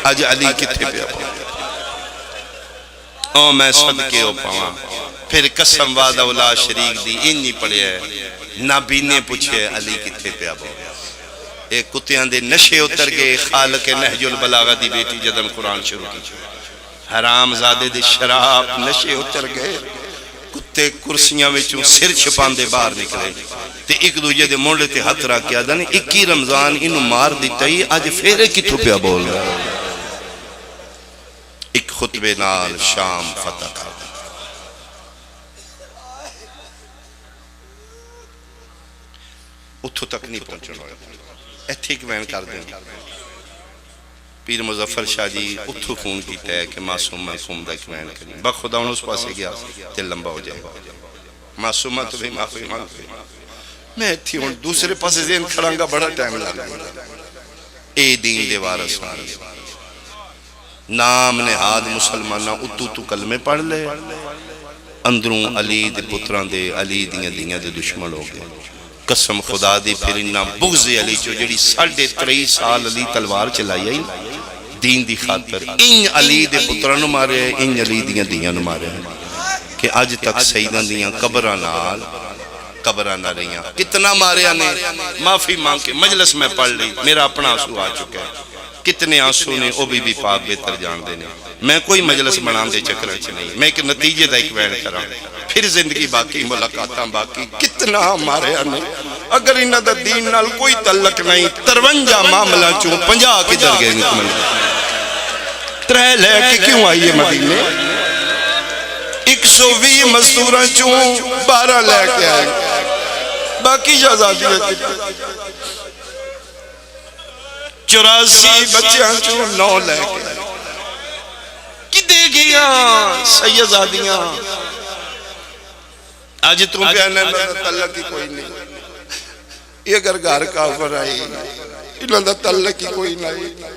اج علی کتھے پیا؟ او میں صدقے او پاواں۔ پھر قسم وعدہ لا شریک دی انج نہیں پڑھیا ہے۔ نابینے پچھے، علی کتھے پیا بول؟ اے کتیاں دے نشے اتر گئے، خالق نہج البلاغہ دی بیٹی جدن قرآن شروع کی۔ حرام زادے دے شراب نشے اتر گئے، کتے کرسیاں وچوں سر چھپاندے باہر نکلے تے ایک دوجے دے مونڈھے تے ہتھ رکھ کے آدھن، اکی رمضان اینوں مار دتا ہی، اج پھر اے کتھوں پیا بول رہا؟ ایک خطبے نال شام فتح کر دے۔ اتھوں تک نہیں پہنچنا ہویا، ایتھے ایک وین کر دیں۔ پیر مظفر شاہ جی اتھوں فون کیتا ہے کہ معصومہ قوم دا ایک وین کریں۔ بخدا ہن اس پاسے گیا تے لمبا ہو جائے۔ معصومہ تو بھی معافی مانگ پئی۔ میں ایتھے ہن دوسرے پاسے ذہن کھڑاں گا، بڑا ٹائم لگ گیا۔ اے دین دے وارث ہن۔ نام نہاد مسلماناں، اتو تو کلمے پڑھ لے، اندروں علی دے پتراں دے، علی دیاں دھیاں دے دشمن ہو گئے۔ قسم خدا دی، پھر انہاں بغض علی چو جڑی ساڑھے ترئی سال علی تلوار چلائی آئی دین دی خاطر، انج علی دے پتراں نو ماریا ہے، انج علی دیاں دھیاں نو ماریا ہے کہ اج تک سیداں دیاں قبراں نال قبراں نہ رہیاں۔ کتنا ماریا نے، معافی مانگ کے مجلس میں پڑھ لی، میرا اپنا آنسو آ چکا ہے۔ کتنے آنسو نے، او بی بی پاک بہتر جان دے نے۔ میں کوئی مجلس بنان دے چکراں چ نہیں، میں ایک نتیجے دا ایک وین کراں۔ پھر زندگی باقی، ملاقاتاں باقی۔ کتنا ماریا نے، اگر انہاں دا دین نال کوئی تعلق نہیں، ترونجا معاملہ چوں پنجاہ کدھر گئے نے؟ ترے لے کے کیوں آئیے مدینے؟ ایک سو ویہہ مزدوراں چوں بارہ لے کے آئے، باقی شہزادیاں کتنے؟ چوراسی بچیاں چوں نو لے کے کدے گیاں سیدزادیاں؟ اج توں پیا انہاں دا تعلق ہی کوئی نہیں۔ یہ اگر گھر کافر آئی، انہاں دا تعلق ہی کوئی نہیں۔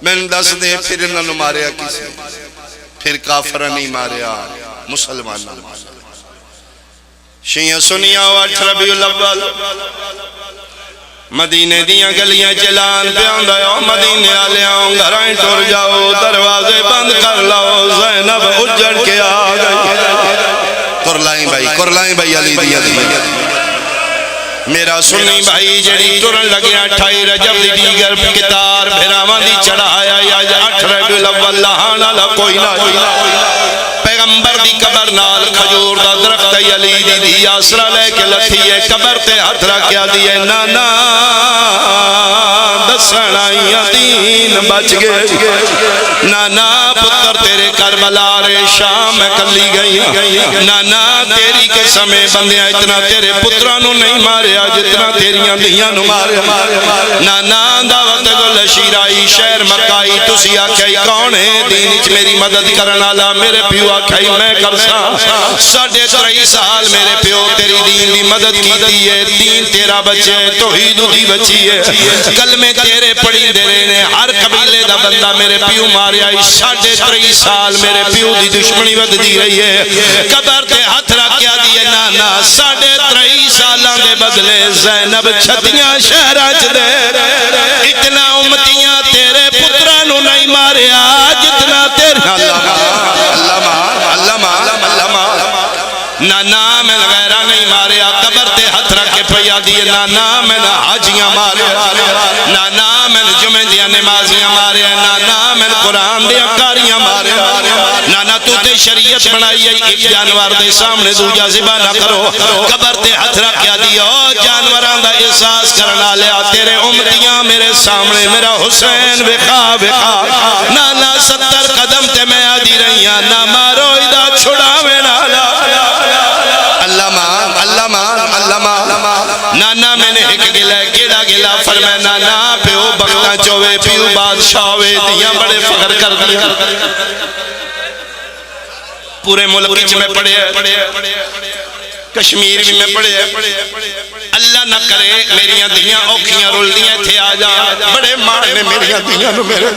میں دس دے، پھر انہاں نو ماریا کسی؟ پھر کافراں نہیں ماریا، مسلماناں ماریا۔ شیعہ سنیاں، او اٹھ ربیع الاول، مدینے دیاں گلیاں چ اعلان پیا ہوندا ہے، او مدینے آلیاں، گھراں ٹر جاؤ، دروازے بند کر لو، زینب اجڑ کے آ گئی۔ کرلائیں بھائی، کرلائیں بھائی، علی دیاں دھیاں۔ میرا سنی بھائی، جڑی ٹرن لگیا، اٹھائی رجب دی دیگر قطار بھراواں دی چڑھایا، اج اٹھ ربیع الاول، لہان والا کوئی نہ۔ پیغمبر دی قبر نال کھجور دا درخت ہے، علی دی دھی آسرا لے کے لتھی ہے، قبر تے ہتھ رکھ کے آدھی ہے، نانا، دسن آئی آں دین بچ گئے۔ نانا، پتر تیرے کربلا رے، شام میں کلی گئی۔ نانا، تیری قسم ہے، بندیاں، اتنا تیرے پتراں نو نہیں ماریا جتنا تیریاں دھیاں نو ماریا۔ نانا، دعوت گل اشیرائی، شہر مکہ آئی، تسی آکھیا ہی کون ہے دین اچ میری مدد کرن والا؟ میرے پیو آکھیا ہی میں کرساں۔ ساڈھے ترئی سال میرے پیو تیری دین دی مدد کیتی ہے، دین تیرا بچے، توحید دی بچی ہے، کلمے تیرے پڑھیندے رہے نے۔ ہر قبیلے دا بندہ میرے پیو ماریا ہی، ساڈھے ترئی سال میرے پیو دی دشمنی ودھدی رہی ہے۔ قبر تے ہتھ رکھ کے آدھی ہے، نانا، ساڈھے ترئی سالاں دے بدلے زینب چھتیاں شہراں چ دے۔ اتنا امتیاں تیرے پتراں نو نہیں ماریا جتنا تیرے۔ اللہ مان، اللہ مان، اللہ مان، اللہ مان۔ نانا، میں غیرہ نہیں ماریا۔ قبر تے ہتھ رکھ کے پئی آدھی ہے، نانا، میں نہ حاجیاں مارے، نانا، میں جمعے دیاں نمازیاں مارے، نانا، میں قرآن دیاں قاریاں مارے۔ نانا، تو تے شریعت بنائی ہے، ایک جانور دے سامنے دوجا ذبح نہ کرو۔ قبر تے ہتھ رکھ کے آدھی، او جانوراں دا احساس کرن والیا، تیرے امتیاں میرے سامنے، میرا حسین وکھا وکھا۔ نانا، ستر قدم تے میں آدھی رہی ہاں، نہ مارو ادا چھڑاوے نالا۔ اللہ مان، اللہ مان، اللہ مان۔ نانا، میں نے بادشاہ ہوئے، دھیاں بڑے فخر کردیاں۔ پورے ملک وچ میں پڑھیا، کشمیر بھی میں پڑھیا۔ اللہ نہ کرے میریاں دھیاں اوکھیاں رلدیاں اتھے آ جان۔ بڑے ماں نے میریاں دھیاں نو میرے۔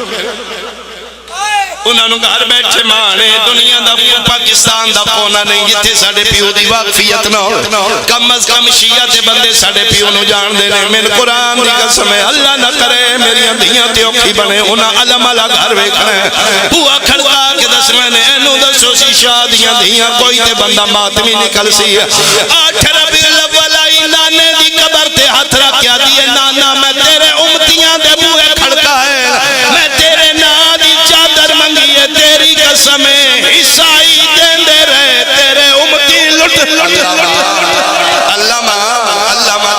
انہاں نو گھر بیٹھے ماں نے، دنیا دا، پاکستان دا کونا نہیں جتھے ساڈے پیو دی واقفیت نہ ہو۔ کم از کم شیعہ تے بندے ساڈے پیو نو جان دے نے۔ مین قرآن دی قسم ہے، اللہ نہ کرے میریاں دھیاں تے اوکھی بنے۔ انہاں علم والا گھر ویکھنا ہے۔ بوا کھڑکا کے دسنا نے، اینو دسو سی شاہ دیاں دھیاں کوئی تے بندہ ماتمی نکل سی۔ اٹھ ربیع الاول آئی، نانے دی قبر تے ہاتھ رکھ کے آدھی ہے، نانا میں تیرے امتیاں دے بوئے کھڑکائے، میں تیرے ناں دی چادر منگی ہے، تیری قسم ہے عیسائی دیندے رہے، تیرے امتی لٹ لٹ۔ اللہ ماں، اللہ ماں۔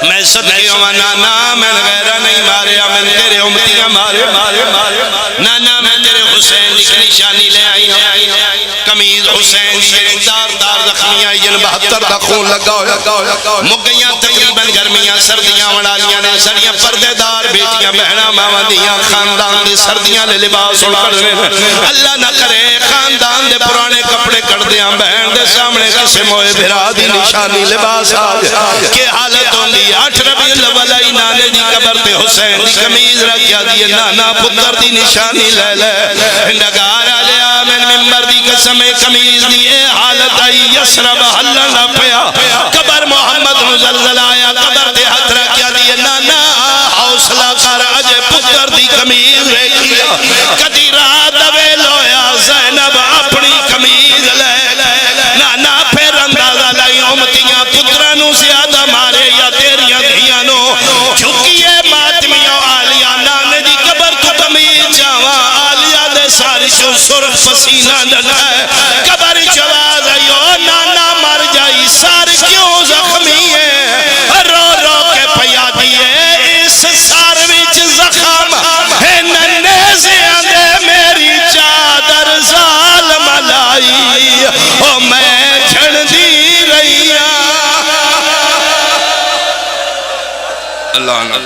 میں صدقے ہوواں نانا، میں غیرہ نہیں ماریا، میں تیرے امتیاں مارے، مارے، مارے۔ نانا میں تیرے حسین دی نشانی لے آئی ہاں۔ قمیض حسین دی جڑی تار تار زخمیاں، جن بہتر دا خون لگا ہویا۔ مک گئیاں تقریباً گرمیاں، سردیاں آون والیاں نے۔ ساڈیاں پردے دار بیٹیاں، بہناں، ماواں دیاں خاندان دے سردیاں دے لباس ہن کڈنے۔ اللہ نہ کرے خاندان دے پرانے کپڑے کڈدیاں بہن دے سامنے کسے موئے بھرا دی نشانی لباس آ جائے۔ کہ حالت ہوندی؟ اٹھ ربیع الاول آئی، نانے دی قبر تے حسین دی قمیض رکھ کے آدھی ہے، نانا پتر دی نشانی لے لے۔ ڈگار آلیا، میں ممبر دی قسم ہے، قمیض دی اے حالت آئی، یثرب ہلن لگ پیا۔ قبر محمد نو زلزلہ آیا، قبر تے ہتھ رکھ کے آدھی ہے، نانا حوصلہ کر، اجے پتر دی قمیض ویکھی آ۔ کدی رات دا ویل ہویا، زینب اپنی قمیض لے لے۔ نانا پھر اندازہ لائی، امتیاں پتراں نو زیادہ مارے یا تیریاں دھیاں نو؟ جھکیے ماتمیاں، آلیا نانے دی قبر تو قمیض چاواں، آلیا دے سر چوں سرخ پسینہ ڈلدا ہے۔ قبر اچ آواز آئی، او نانا مر جائی، سر کیوں زخمی ہے؟ رو رو کے پیا دیے، اس سر وچ زخم ہن نیزیاں دے، میری چادر ظالم لائی، او میں جھڑدی رہی ہاں۔ اللہ نہ